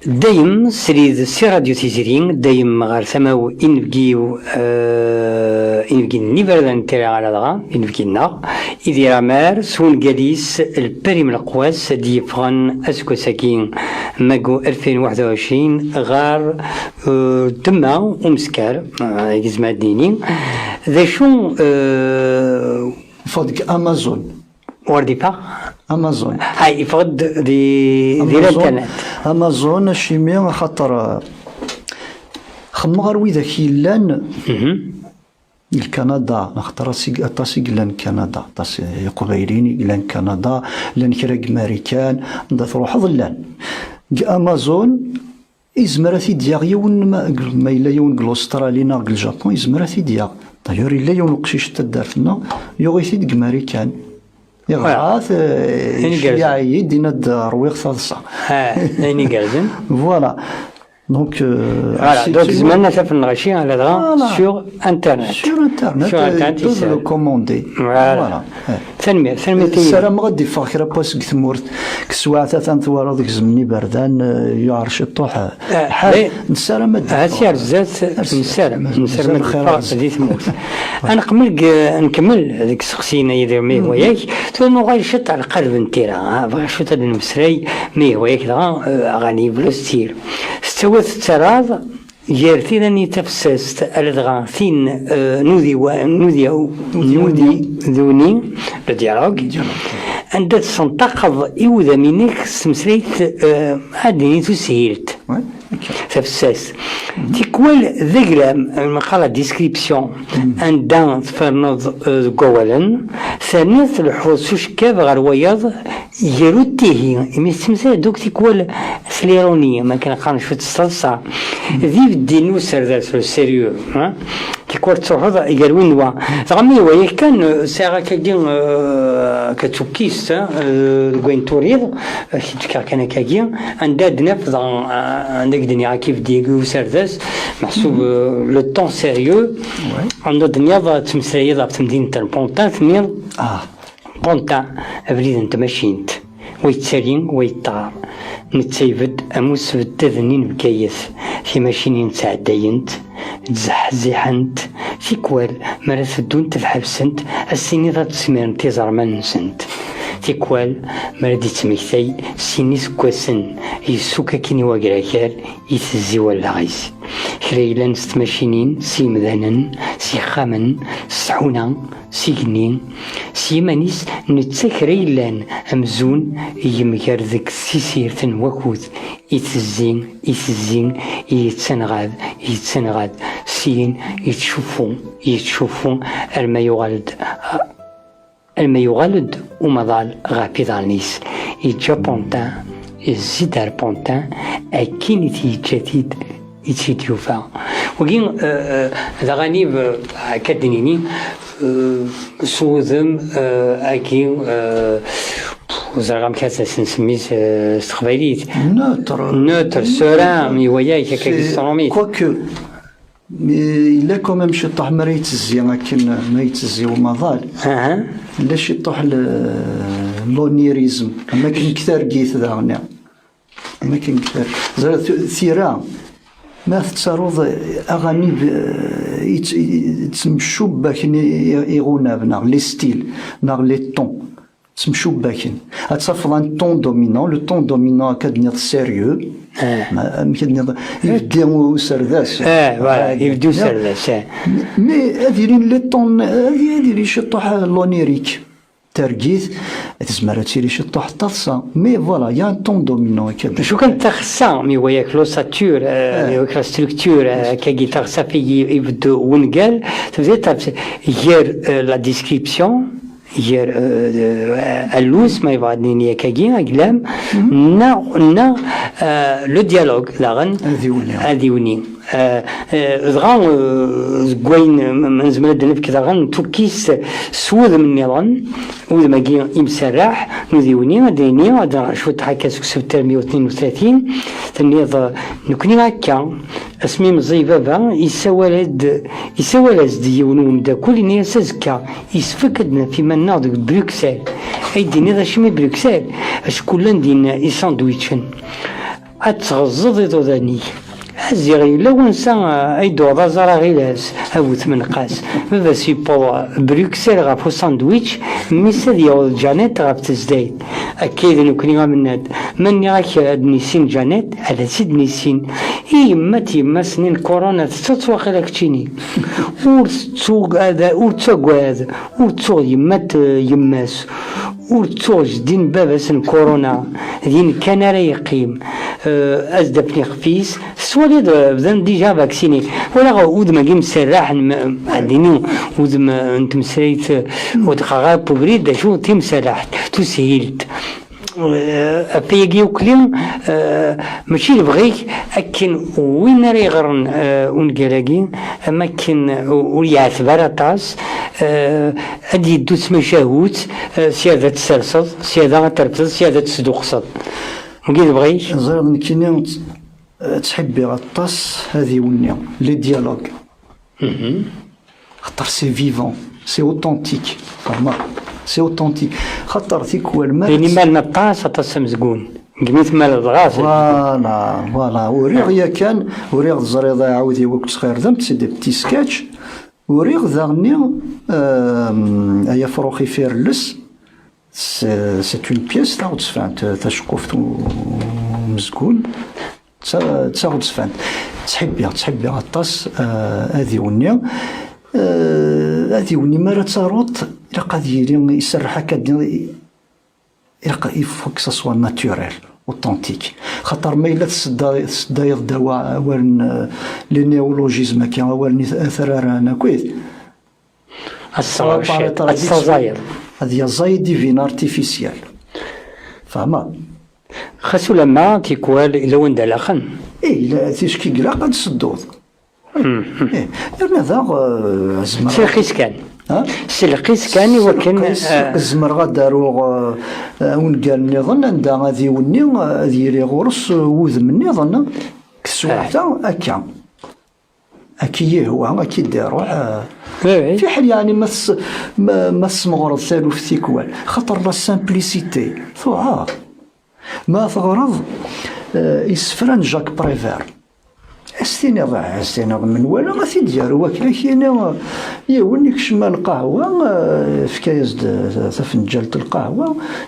Dayem srid si Radio Tiziri, dayem ɣer tama-w inebgi-w, eh, inebgi n yiberdan n tira, ala dɣa inebgi-nneɣ, Idir Amer, s wungal-is Lpari Mleqwas, d-yeffɣen aseggas-agi, magu alfin u waḥed u ɛecrin, ɣer, eh, ddemma umeskar, eh, i yezmer ad d-nini. D acu, eh, Yeffeɣ deg Amazon. Ur d-iffeɣ? Amazon. Ha, yeffeɣ-d di, di Amazon, l'internet. Amazon, acimi, axaṭer, eh, xemmeɣ ar widak yellan deg Kanada, axaṭer as-, aṭas i yellan deg Kanada, aṭas n Iqbayliyen i yellan deg Kanada, llan kra deg Marikan, anda truḥeḍ llan. Deg Amazon, Izmer ad t-id-yaɣ yiwen, ma, ma yella yiwen deg l'Australie neɣ deg le Japon, izmer ad t-id-yaɣ. D'ailleurs, yella yiwen uqcic n taddart-nneɣ, yuɣ-it-id deg Marikan. Iɣra-t, eh, iceyyeɛ-iyi-d, yenna-d rwiɣ taḍsa. Ah, d ayen igerrzen. Voilà. Donc, euh, voilà, donc, zemren ad t-afen lɣaci, ala dɣa, voilà, sur Internet. Sur Internet, sur, euh, Internet, ils peuvent le commander. Voilà. Voilà. Eh. Tanemmirt, tanemmirt. Ssarameɣ ad d-iffeɣ kra n wass deg tmurt, deg teswiɛt atan twalaḍ gezmen iberdan, eh, yuɛer ciṭuḥ, eh, lḥal. Nessaram ad d-iffeɣ. Ar zdat, nessaram, nessaram ad d-iffeɣ di tmurt. Ad neqmel deg, nkemmel deg iseqsiyen-agi, deg mi hwa-yak. Tura nuɣal ciṭ ar lqaleb n tira, ha, bɣiɣ ciṭ ad d-nemmeslay, mi hwa-yak dɣa, eh, aɣanib, le style. S ttawat tettarraḍ, Gar tira-nni tafessast, aladɣa tin, eh, n udiwa-, n udiaw-, n udiduni, le dialogue, anda tessenṭaqeḍ i wudam-inek s tmeslayt, eh, ad d-nini tushilt. Tafessast. Tikwal d aglam, eh, neqqar la description, anda tferneḍ, eh, deg wawalen, terniḍ tleḥḥuḍ s ucekkab ɣer wayeḍ, Gar uttihi, imi tettmeslay-d akk tikwal s liruni, ma kan qqaren cwiṭ s taḍsa, d ibeddi n userdas, le sérieux, hein? Tikwal tettruḥuḍ gar win d wa. Dɣa mi iwa-yak kan, sɛiɣ akkagi, euh, akka d tukkist, hein, euh, deg wayen turiḍ, ad k-id-fkeɣ kan akkagi, anda ad naf dɣa, euh, anda i k-d-nniɣ akka ibeddi-agi userdas, meḥsub, euh, le ton sérieux, anda d-nniḍ tettmeslayeḍ ɣef temdint n Pontin, tenniḍ, Pontin, abrid n tmacint, wa yettali, wa yeṭṭar. Netta ibedd am usebdad-nni n Bgayet, timacinin ttɛeddayent, ttzeḥziḥent, tikwal, mi ara teddunt ad ḥebsent, ad s-tiniḍ ad d-smirent iẓerman-nsent. Tikwal mi ara d-ittmektay sin iseggasen, yessuk akkin i wagrakar itezzi wallaɣ-is. Kra yellan s tmacinin, s yimdanen, s yixxamen, s tḥuna, s igenni, s yiman-is, netta kra yellan amzun yemger deg tsirt n wakud, itezzi, itezzi, yettanɣad, yettanɣad, syin yettcuffu, yettcuffu, arma yuɣal-d, arma yuɣal-d umaḍal ɣef iḍarren-is, yeǧǧa Pantin, yezzi-d ar Pantin, akkin i t-yeǧǧa-t-id, i tt-id-yufa. Wagi, eh, eh, d aɣanib, eh, akka d-nini, eh, s wudem, eh, agi, eh, ur ẓriɣ amek ad as-nsemmi s, eh, s teqbaylit. Neutre. Neutre, serein, mi waya, akka, c'est, s trumit. Quoique, mais yella quand même ciṭṭaḥ mi ara yettezzi akken, ma yettezzi umaḍal. Aha. Yella ciṭṭaḥ le, l'onirisme, am akken deg targit daɣen. Am akken deg tar-, ẓriɣ tu-, tira, ma tettaruḍ aɣanib, eh, yett-, yettemcubbaken i, i, iɣunab, neɣ les styles, neɣ les tons. Ttemcubbaken. Ad tafeḍ un ton dominant, le ton dominant akka d-nniḍ sérieux. Eh. Ma, amek ad nniḍ, ibeddi userdas. Eh, voilà, ibeddi userdas, eh. Mais ad ilin les tons, ad, ad ilin ciṭṭaḥ l'onirique. Targit, tezmer ad tili ciṭṭaḥ d taḍsa. Mais voilà, il y a un ton dominant akka d-, acu kan taxsa, mi waya-k l'ossature, eh, mi waya-k la structure, eh, akkagi taxsa fi i-, ibeddu wungal, tebdiḍ tar-, gar, eh, la description, gar, eh, eh, allus, ma yebɣa ad nini akkagi, aglam, neɣ, neɣ, eh, le dialogue, daɣen, adiwni. Adiwni. Eh, eh, dɣa, eh, deg wayen, eh, ma nezmer ad d-nefk daɣen tukkist s wudem nniḍen, udem-agi imserreḥ n udiwni, ad d-nini, ad d-nɣer cwiṭ akka seg usebter meyya u tnin u tlatin, tenniḍ, eh, nekni akka, asmi meẓẓiy baba, yessawal-d, yessawal-as-d yiwen umeddakel, yenna-yas azekka, yessefk ad d-naf iman-nneɣ deg Bruxelles. Ay d-tiniḍ acimi Bruxelles? Acku llan din isandwičen. Ad tɣeẓẓeḍ iḍudan-ik. A ziɣ yella wansa, ah, ay d-tuɣeḍ aẓar aɣilas, a bu tmenqas. Baba-s yewweḍ Bruxelles ɣef usandwich, mmi-s ad yaweḍ Janet ɣef tezdayt. Akka i d nekni a mennad. Ma nniɣ-ak ad nissin Janet, ad tt-id-nissin. I yemma-t yemma-s-nni n Corona, tettaḍ-tt waqila keččini. Ur tettug-, ad, ur ttagad, ur ttuɣ yemma-t, eh, yemma-s. Ur ttuɣ jeddi n baba-s n Corona, din kan ara yeqqim. Eh, ad d-afen ixef-is, tettwaliḍ, eh, bdan déjà vacciné. Walaɣ udem-agi mserraḥ, n-, ɛdini, udem, eh, n tmesrayt, eh, ur d-qqareɣ ara ubrid, d acu, timserraḥt, tushilt. Eh, ɣef wayagi akk-nni, eh, mačči lebɣi-k akken win ara yeɣren, eh, ungal-agi, am akken u-, ur yeɛteb ara aṭas, eh, ad yeddu d tmacahut, eh, sya ad tt-tserseḍ, sya ad tt-terfdeḍ, sya ad tt-tesduqqseḍ. Wagi d lebɣi-k? Ẓriɣ nekkini tt-, ttḥibbiɣ aṭas adiwenni, les dialogues. Mhm. Xaṭer c'est vivant, c'est authentique. Fehmeḍ? C'est authentique. Xaṭer tikwal ma... Ini mal n aṭas, aṭas amezgun. Deg mi tmaleḍ ɣas. Voilà, voilà. Uriɣ yakan, uriɣ teẓriḍ aɛudiw akked txirdem, c'est des petits sketchs. Uriɣ daɣenni, euh, ay afrux ifirelles, c'est, c'est une pièce taɣezzfant, taceqquft u-, umezgun, d ta-, d taɣezzfant. Ttḥibbiɣ, ttḥibbiɣ aṭas, euh, adiwenni. Euh, adiwenni mi ara taruḍ, ilaq ad yili iserreḥ akka, ilaq, il faut que ça soit naturel, authentique. Xaṭer ma yella tessedda-, tesseddayeḍ-d awa-, awalen, euh, les néologismes akka, awalen i t-, atraran akkit. Ad tessaẓayeḍ. Ad yaẓay divin artificiel. Fehmeḍ? Xas ulamma tikwal yella wanda laqen. Eh, ticki ilaq ad tsedduḍ. Mhm. Eh, yerna daɣ, eh, zemreɣ... S lqis kan. Ha? S lqis kan i wakken, eh, zemreɣ ad d-aruɣ, eh, eh, ungal nniḍen anda adiwenni, eh, ad yili ɣur-s, eh, wudem nniḍen, eh, deg teswiɛt-a akka. Ad k-yehwa, ad k-id-iruḥ, eh, fiḥel yeɛni ma tes-, ma, ma tesmeɣreḍ taluft tikwal. Xaṭer la simplicité, tuɛer. Ma teɣreḍ, eh, isefra n Jacques Prévert, As-tiniḍ, as-tiniḍ menwala, a t-id-yaru akken, ak-yini, yiwen ikcem ɣer lqahwa, eh, yefka-yas-d, eh, tafenǧalt n lqahwa,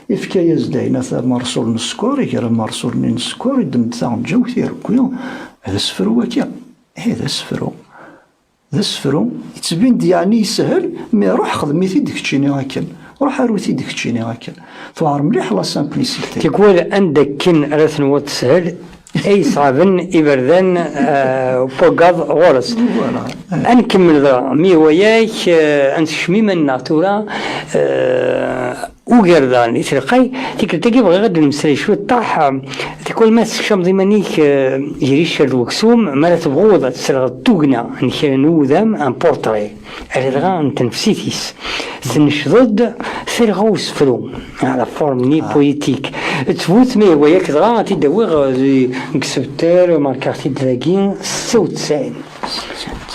yefka-yas-d ayen, at amerṣul n sskeṛ, iger amerṣul-nni n sskeṛ, iddem-d taɣenǧawt, irewwi. D asefru waki. Eh, d asefru. D asefru. Yettbin-d yeɛni yeshel, mi ruḥ xdem-it-id keččini akken. Ruḥ aru-t-id keččini akken. Tuɛer mliḥ la simplicité. Tikwal anda akken ara tenwuḍ teshel, ay ṣeɛben iberdan, eh, n wagad ɣur-s. Voilà. Ad nkemmel dɣa, mi waya-k, eh, ad nsekcem iman-nneɣ tura, eh, ugar daɣen i telqay. Tikkelt-agi bɣiɣ ad d-nemmeslay cwiṭṭaḥ, eh, tikwal ma tessekcameḍ iman-ik, eh, gar iccer d weksum, mi ara tebɣuḍ ad tesleɣ tugna n kra n uwudam, un portrait. Ala dɣa n tnefsit-is. Tnecdeḍ talɣa usefru, la forme-nni poétique. Ttbut, mi waya-k dɣa ad t-id-awiɣ, eh, deg sebter, markaɣ-t-id dagi, setta u tesɛin.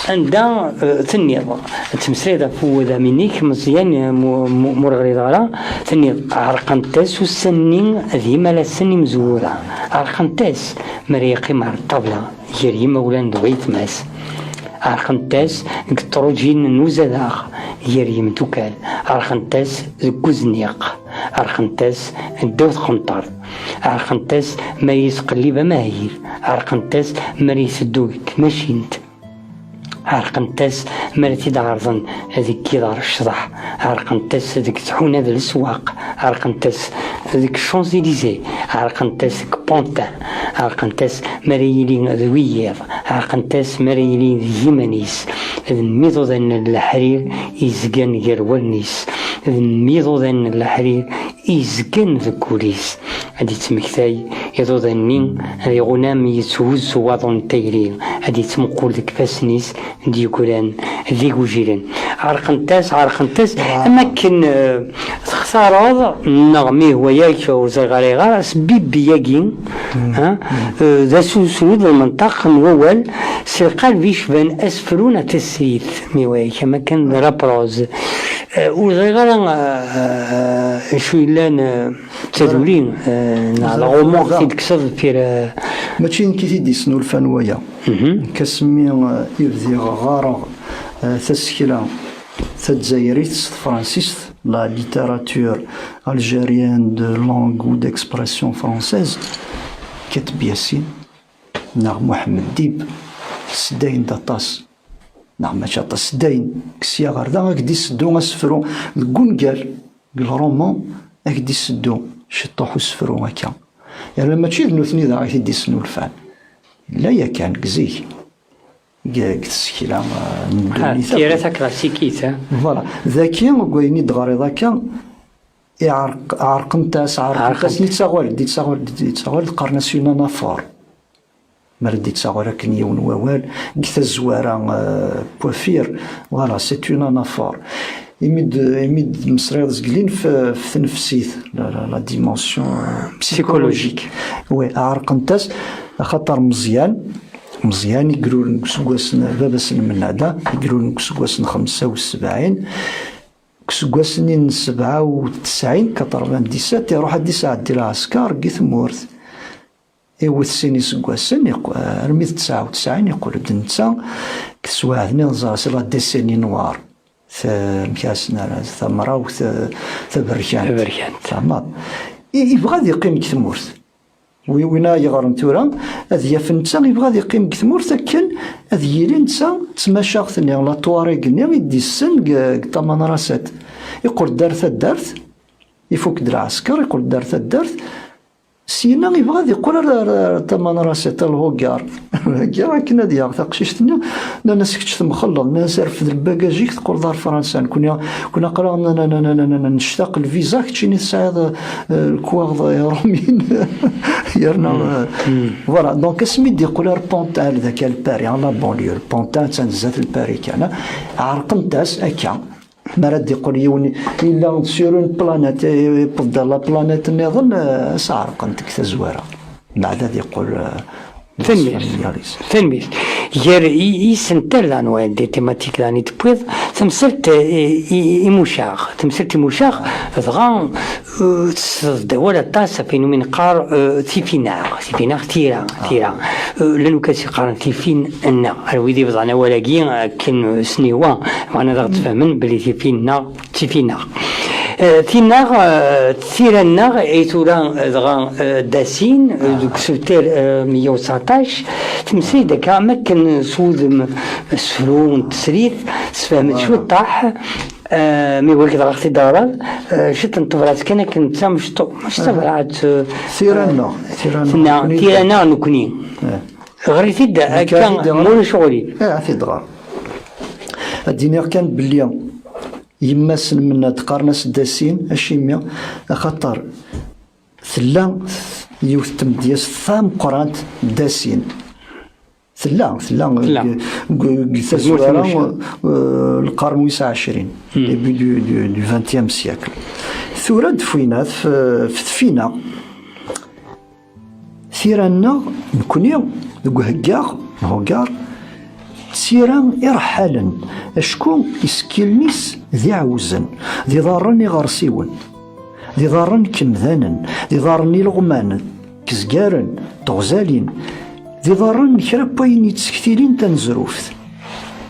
Anda, eh, tenniḍ, tettmeslayeḍ ɣef uwudam-inek, Meẓyan, eh, mu-, mu-, mu ur ɣrideɣ ara, tenniḍ, ɛerqent-as ussan-nni d yimalasen imezwura, ɛerqent-as mi ara yeqqim ɣer ṭṭabla gar yimawlan d wayetma-s. Ɛerqent-as deg ṭṭrujin n uzadaɣ gar yimdukal. Ɛerqent-as deg uzniq. Ɛerqent-as ddaw tqenṭert. Ɛerqent-as mi ara yesqellib amahil. Ɛerqent-as mi ara yeteddu deg tmacint. Ɛerqent-as mi ara t-id-ɛerḍen deg yiḍar ccḍeḥ. Ɛerqent-as deg tḥuna d leswaq. Ɛerqent-as deg Champs-Élysées. Ɛerqent-as deg Pantin. Ɛerqent-as mi ara yili d wiyiḍ. Ɛerqent-as mi ara yili d yiman-is. D mmi iḍudan n leḥrir izgan gar wallen-is. D mmi iḍudan n leḥrir izgan deg wul-is. Ad d-ittmektay iḍudan-nni d iɣunam yetthuzzu waḍu n tayri. Ad d-ittmuqul deg ifassen-is d-yeggran d igujilen. Ɛerqent-as, ɛerqent-as, am akken, eh, textareḍ, neɣ mi hwa-yak ur ẓriɣ ara, iɣar asbibbi-agi, ha? Eh, d asusud, d lmenṭaq n wawal, s lqaleb yecban asefru neɣ tasrit, mi hwa-yak, am akken d la prose. Eh, ur ẓriɣ ara, eh, eh, acu yellan, eh, d taduli, eh, neɣ d roman i d-tekkseḍ deffir, eh. Mačči nekk i t-id-yesnulfan waya. Nekk asmi, eh, i bdiɣ ɣɣareɣ, eh, tasekla tazzayrit s tefransist, la littérature algérienne de langue ou d'expression française, Kateb Yasin neɣ Muḥemmed Dib, sdayen d aṭas, neɣ mačči aṭas, sdayen, sya ɣer da, ad k-d-iseddu asefru deg wungal, deg le roman, ad k-d-iseddu ciṭṭuḥ usefru akka. Yerna mačči d nutni daɣ i t-id-isnulfan. Yella yakan deg zik, deg, deg tsekla, eh, n ddunit akk. Tira taklassikit, eh? Voilà. Daki, deg wayen i d-ɣriḍ akka, iɛerq-, ɛerqent-as, ɛerqent-as, yettaɣal-d, yettaɣal-d, yettaɣal-d, qqaren-as une anaphore. Mi ara d-yettaɣal akken yiwen wawal, deg tazwara, eh, n wafir, voilà, c'est une anaphore. Imi d, imi d-mmeslayeḍ zgelin f, f tnefsit, la, la, la dimension, euh, psychologique. Oui, ɛerqent-as, axaṭer Meẓyan, Meẓyan i iruren deg useggas n, baba-s n Mennada, i iruren deg useggas n xemsa u sebɛin, deg useggas-nni n sebɛa u tesɛin, quatre-vingt-dix-sept, iruḥ ad d-isɛeddi lɛesker deg tmurt. Iwet sin iseggasen, iqu-, armi d tesɛa u tesɛin, iqqel-d netta deg teswiɛt-nni, neẓra-s la décennie noire, ta-, amek ara s-nerr, tamrawt, eh, taberkant. Taberkant. Tfehmeḍ? I-, yebɣa ad yeqqim deg tmurt. Wi-, win ara yeɣren tura, ad yaf netta yebɣa ad yeqqim deg tmurt akken ad yili netta d tmacaɣt-nni, la Touareg-nni i d-issen deg, deg Tamanrasat. Iqqel-d ar taddart, ifuk-d lɛesker, iqqel-d ar taddart, syenna yebɣa ad yeqqel ar, ar, ar Tamanrasat, ar Lhuggar. Hegga akken ad yaɣ taqcict-nni, nnan-as, "Kečč temxelleḍ." Nnan-as, "Rfed lbagaj-ik, teqqleḍ ar Fransa. Nekni, nekni aql-aɣ n-, n-, nectaq lviza, keččini tesɛiḍ, eh, lekwaɣeḍ iṛumyen." Yerna, eh, voilà. Donc, asmi d-yeqqel ar Pantin, ar daki, ar Paris, ar la banlieue, Pantin attan zdat n Paris kan, ɛerqent-as akka. Mi ara d-iqqel yiwen, yella sur une planète, yewweḍ-d ar la planète nniḍen, eh, as-ɛerqent deg tazwara. Mbeɛd ad yeqqel, eh, Tanemmirt. Tanemmirt. Gar i- isental daɣen wa des thématiques daɣen i d-tewwiḍ, tamsalt, eh, i- i- imucaɣ. Tamsalt imucaɣ, dɣa, eh, tesdawal aṭas ɣef wayen umi neqqar, eh, tifinaɣ. Tifinaɣ, tira, tira. Eh, llan ukas yeqqaren tifin-nneɣ. Ar wid ibḍan awal-agi, akken sniwa, bɣan ad aɣ-d-fehmen belli tifin-nneɣ d tifinaɣ. Eh, tinaɣ, eh, tira-nneɣ ay tura, eh, dɣa, eh, Dasin, eh, deg usebter, eh, meyya u tseɛṭac, temsay-d akka am akken s wudem sefru n tesrit, tesfehmed cwiṭaḥ, eh, mi wagi dɣa ɣ-t-id-teɣreḍ, eh, ciṭ n tebrat kan akken d tamecṭu-, mačči d taberɛat, eh, Tira-nneɣ, tira-nneɣ, tenna, nekkni tira-nneɣ nekkni. Eh. Ɣer-it-id akka, ma ulac uɣilif. Eh, ad t-id-ɣer. Ad d-iniɣ kan belli yemma-s n Mennad qqaren-as Dasin, acimi? Axaṭer tella yiwet n tmedyazt tameqqrant Dasin. Tella, tella, Tella. deg, deg, deg tazwara, eh, lqern wis ɛecrin, début du, du, du vingtième siècle. Tura d-fwinat f-, f-, tfina. Tira-nneɣ, nekkni, deg uheggaɣ, nhugger, d tira ireḥḥalen, acku isekkilen-is d iɛewzen, d iḍarren iɣersiwen, d iḍarren n yemdanen, d iḍarren n ileɣman, n yezgaren, d teɣzalin, d iḍarren n kra n wayen yettsektilin tanezruft.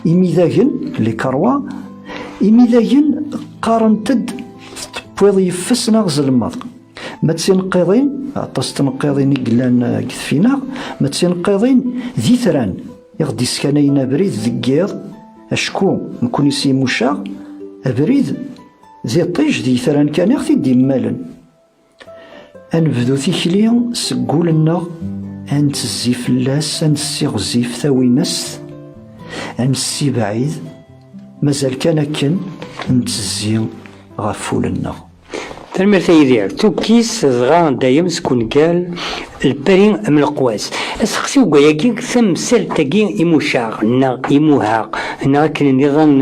Imidagen, les carreaux, imidagen qqarent-d tewwiḍ yeffes neɣ zelmeḍ. Ma d tineqqiḍin, aṭas n tneqqiḍin i yellan, eh, deg tfinaɣ, ma d tineqqiḍin d itran i ɣ-d-iskanayen abrid deg yiḍ, acku nekkni s yimucaɣ, abrid d iṭij d yitran kan i ɣ-t-id-immalen. Ad nebdu tikli seg wul-nneɣ, ad nettezzi fell-as, ad nessiɣzif tawinest, ad nessibɛid, mazal kan akken nettezzi ɣef wul-nneɣ. Tanemmirt a Yidir. Tukkist dɣa dayem seg ungal Lpari am leqwas. Aseqsi deg wayagi, tamsalt-agi imucaɣ, neɣ imuhaɣ, neɣ akken nniḍen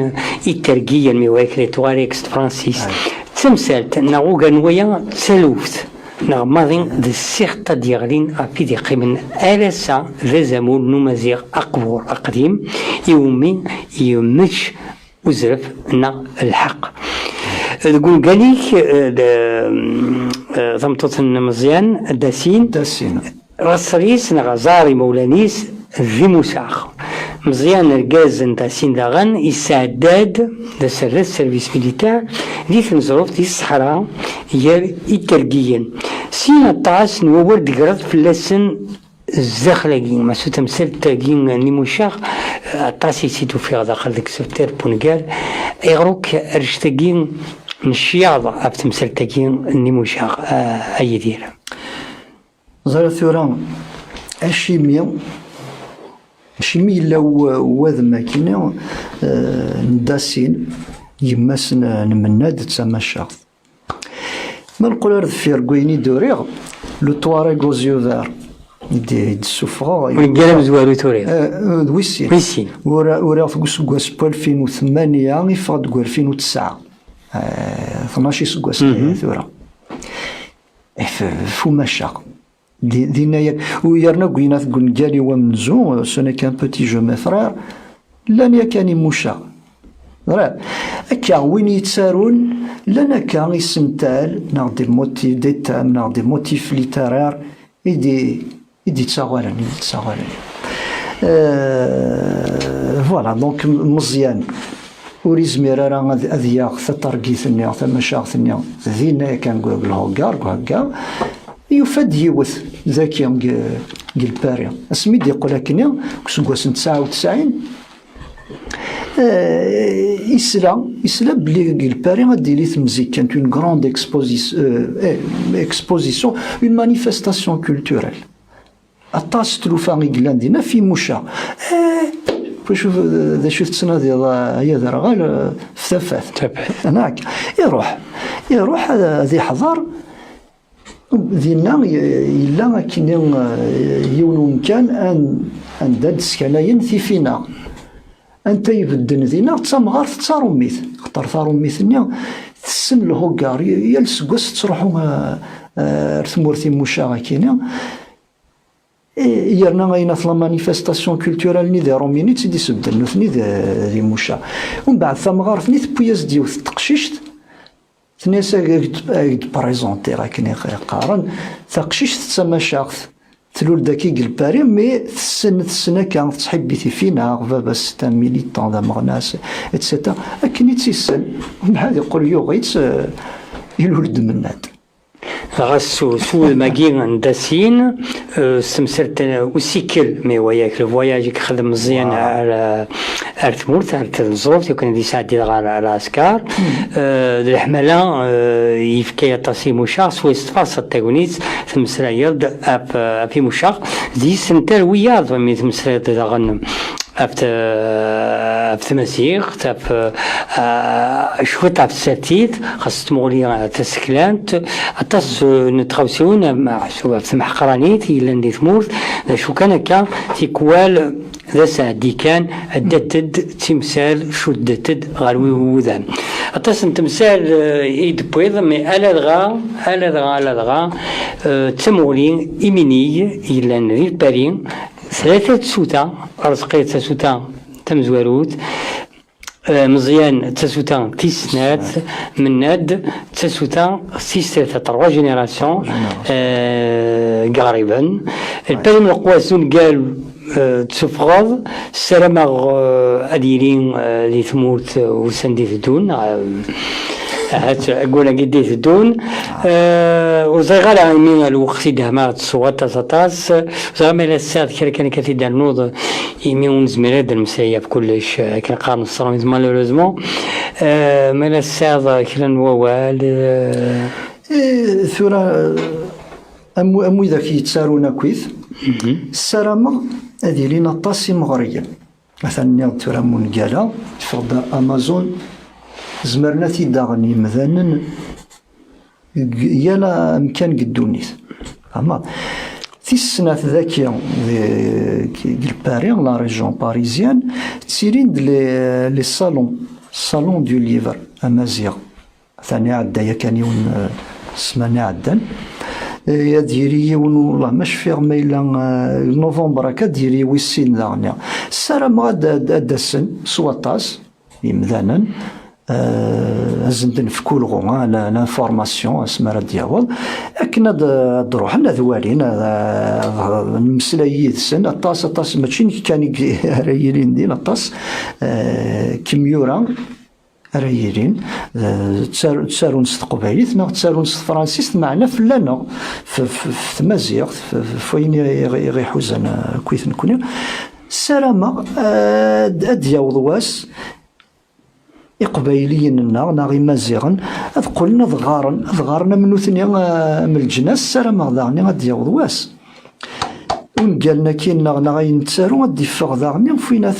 itergiyen, mi wayek les trois règles s tefransist. D tamsalt, neɣ ugar n waya, d taluft, neɣ maḍi d ssiɣt ad d-yeɣlin ɣef i d-yeqqimen ar ass-a d azamul n umaziɣ aqbur aqdim, iwumi yemmečč uzref neɣ lḥeqq. Deg ungal-ik, eh, d, eh, tameṭṭut n Meẓyan, Dasin. Dasin. Ɣas sser-is neɣ aẓar imawlan-is d imusaɣ. Meẓyan, argaz n Dasin daɣen, yesɛedda-d d aserras, service militaire, di tneẓruft, di ṣṣeḥra, gar itergiyen. Sin aṭas n wawal d-tegreḍ fell-asen zdaxel-agi, maca tamsalt-agi n imucaɣ, aṭas i tt-id-ufiɣ daxel deg usebter n wungal. Ayɣer akk annect-agi n ccyaḍ ɣef temsalt-agi n imucaɣ, a, a Yidir? Ẓriɣ tura, acimi, acimi yella w-, wadem akini, eh, n Dasin, yemma-s n, n Mennad d tamacaɣt. Ma neqqel ar deffir deg wayen i d-uriɣ, le Touareg aux yeux verts i d-, i d-ssufɣeɣ. Ungal amezwaru i turiḍ? Eh, d wis sin. Wis sin. Ura-, uriɣ-t deg useggas n walfin u tmanya, iffeɣ-d deg walfin u tesɛa. Eh, tnac iseggasen aya tura. Eh, f-, f umacaɣ. Di-, dinna yak, u yerna deg winat deg ungal-iw amenzu, ce n'est qu'un petit jeu, mes frères, llan yakan imucaɣ. Ẓriɣ, akka, win yettarun, llan akka isental, neɣ des motifs, des thèmes, neɣ des motifs littéraires, i d-, i d-yettaɣalen, i d-yettaɣalen. Euh, voilà, donc, M-, Meẓyan, ur yezmir ara ad, ad yaɣ taṭergit-nni, tamacaɣt-nni, dinna yakan deg, deg lhuggar, deg uhegga, yufa-d yiwet daki deg, deg Lpari. Asmi d-yeqqel akkenni, deg useggas n tesɛa u tesɛin, eh, isla, isla belli deg Lpari ad d-tili temzikkant, une grande exposi-, euh, eh, exposition, une manifestation culturelle. Aṭas n tlufa i yellan dinna f imucaɣ. Eh, wacu, d acu tettnadiḍ, ay aderɣal, f tafat? Tafat. Neɣ? Iruḥ, iruḥ ad, ad iḥḍer. Dinna y-, yella akkenni, eh, yiwen umkan an-, anda d-skanayen tifinaɣ. Anta ibedden dinna d tamɣart d taṛumit. Xaṭer taṛumit-nni tessen lhuggar. Y-, yal seggas tettruḥu, eh, eh, ar tmurt imucaɣ akkenni. Eh, yerna ayen at la manifestation culturelle-nni di Rumini tt-id-isebdden nutni di, di Muca. Umbeɛd tamɣart-nni tewwi-yas-d yiwet n teqcict, tenna-yas ad ak-d-, ad ak-d-prezentiɣ akken i qqaren, taqcict d tamacaɣt, tlul-d akka deg Lpari, mais tessen, tessen akka, tettḥibbi tifinaɣ, baba-s c'est un militant d ameɣnas, et cetera. Akken i tt-issen, umbeɛd iqqel yuɣ-itt, eh, ilul-d Mennad. Ɣas s, s wudem-agi n Dasin, eh, s temsalt, eh, usikel, mi waya-k le voyage i yexdem Meẓyan ar, eh, ar tmurt, ar tneẓruft, yukan ad yesɛeddi dɣa ar, ar ɛskar. Eh, d leḥmala, eh, yefka aṭas i Mucaɣ, s wayes tfaṣṣeḍ tagnit, temmeslayeḍ-d ɣef, ɣef i Mucaɣ, d yis-ntar wiyaḍ, mi temmeslayeḍ daɣen ɣef t-, ɣef tmaziɣt, ɣef, ah, cwiṭ ɣef tsertit, xas tmuɣli, ah, taseklant, aṭas, eh, n tɣawsiwin, ah, meḥsub ɣef tmeḥqranit yellan di tmurt, d acu kan akka, tikwal d aseɛdi kan, addat-d d timsal, cuddat-d ɣer wi-, wudan. Aṭas n temsal, eh, i d-tewwiḍ, mais ala dɣa, ala dɣa, ala dɣa, eh, d tamuɣli iminig yellan di Lpari, tlata tsuta, Arezqi d tasuta tamezwarut, eh, Meẓyan d tasuta tis snat, Mennad d tasuta tis tlata, trois générations, eh, deg Iɣriben. Lpari n Leqwas d ungal, eh, d-tessufɣeḍ, ssarameɣ, eh, ad yili, eh, di tmurt, eh, ussan d-iteddun, eh, ahat ayyur-agi d-iteddun. Eh, ur ẓriɣ ara imi lweqt i d-hmaɣ s waṭas aṭas. Ur ẓriɣ ma yella tesɛiḍ kra kan akka t-id-ternuḍ, imi ur nezmir ara ad d-nemmeslay ɣef kullec, eh, akken qqaren s tṛumit, malheureusement. Eh, ma yella tesɛiḍ kra n wawal, eh. Eh, tura, eh, am, am widak yettarun akkit, ssarameɣ ad ilin aṭas imeɣriyen. Atan nniɣ-d tura am ungal-a, yeffeɣ-d Amazon, zemren ad t-id-aɣen yimdanen deg yal amkan deg ddunit. Ama tis snat daki, deg, deg Lpari, la région parisienne, ttilin-d les, les salons, Salon du Livre amaziɣ. Atan iɛedda yakan yiwen, eh, ssmana iɛeddan. Eh, ad yili yiwen, wallah, ma cfiɣ ma yella, eh, novembre akka, ad yili wis sin daɣen. Ssarameɣ ad, ad, ad d-asen s waṭas yimdanen, eh, ad sen-d-nefk ulɣu, ah, la, l'information, asmi ara d-yaweḍ, akken ad, ad d-ruḥen, ad walin, ad, ad nemmeslay yid-sen, aṭas, aṭas, mačči nekk kan i ara yilin din, aṭas, eh, n yimyura ara yilin, eh, ttar-, ttarun s teqbaylit neɣ ttarun s tefransist, meɛna fell-aneɣ, f-, f-, f tmaziɣt, f-, f-, f wayen i, i, i ɣ-iḥuzan akkit nekni. Ssarameɣ, eh, ad, ad d-yaweḍ wass, Iqbayliyen-nneɣ neɣ Imaziɣen ad qqlen ad ɣaren, ad ɣaren am nutni, eh, am leǧnas, ssarameɣ daɣen ad d-yaweḍ wass. Ungalen-agi-nneɣ neɣ ayen nettaru ad d-iffeɣ daɣen, f win ad,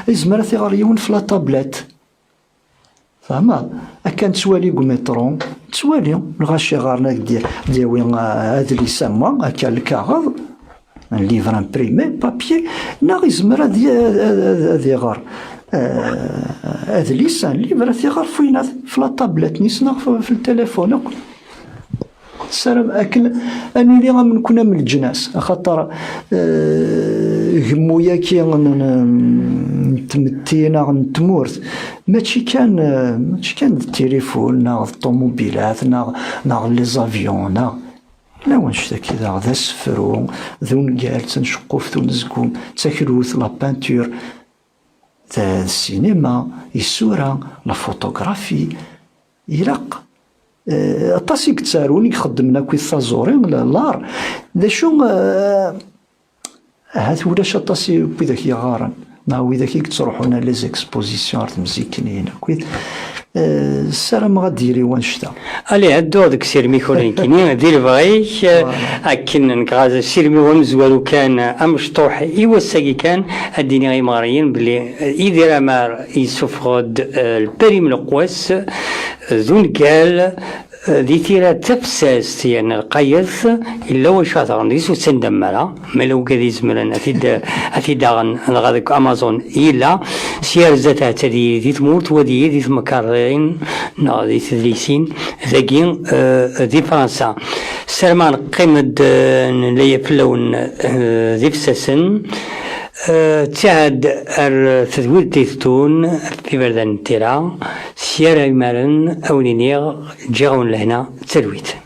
yezmer ad t-iɣer yiwen f la tablette. Tfehmeḍ? Akka nettwali deg umiṭru, nettwali lɣaci ɣer-, ad d-, d-yawi, ah, adlis am wa, akka lkaɣeḍ, un livre imprimé, papier, neɣ izmer ad, y-, ad, ad, ad iɣer, ah, adlis, un livre, ad t-iɣer f winat, f la tablette-nis neɣ f, f le téléphone akk. Sarameɣ akken ad nili am nekni am leǧnas, axaṭer, eh, gemmu-yagi n, n, n tmetti neɣ n tmurt, mačči kan, eh, mačči kan d tilifun, neɣ d ṭumubilat, neɣ, neɣ les avions, neɣ, yella wanect-agi daɣ d asefru, d ungal, d tanceqquft, unezgum, d taklut, la peinture. D, d ssinima, isura, la photographie, ilaq, eh, aṭas i yettarun, i ixeddmen akkit taẓuri, la, l'art. D acu, eh, ahat ulac aṭas i, n widak yeɣɣaren, neɣ widak i yettruḥun ar les expositions, ar temzikin-ihin akkit. Eh, ssarameɣ ad d-yili wanect-a. Allez, ad dduɣ deg usirem-ik ula nekkini, di lebɣi-k, eh, akken nekk ɣer usirem-iw amezwaru kan, eh, amecṭuḥ i wass-agi kan, ad d-iniɣ i yimeɣriyen belli, eh, Yidir Amar yessufeɣ-d, eh, Lpari n Leqwas, eh, d ungal, Di tira d tafessast yerna lqayet, yella wacu ad aɣen deg-s ur ttandam ara, ma yella wigad izemren ad t-id-aɣen dɣa deg Amazon yella, s yerza ahat ad yili di tmurt, wa ad yili di tmekarrin neɣ di tedlisin dagi di Fransa. Ssarameɣ neqqim-d nella fell-awen d ifessasen. Ttiɛad ar tedwilt iteddun, tiberdan n tira, s yara imaren, a wen-iniɣ, ǧǧiɣ-awen lehna d talwit.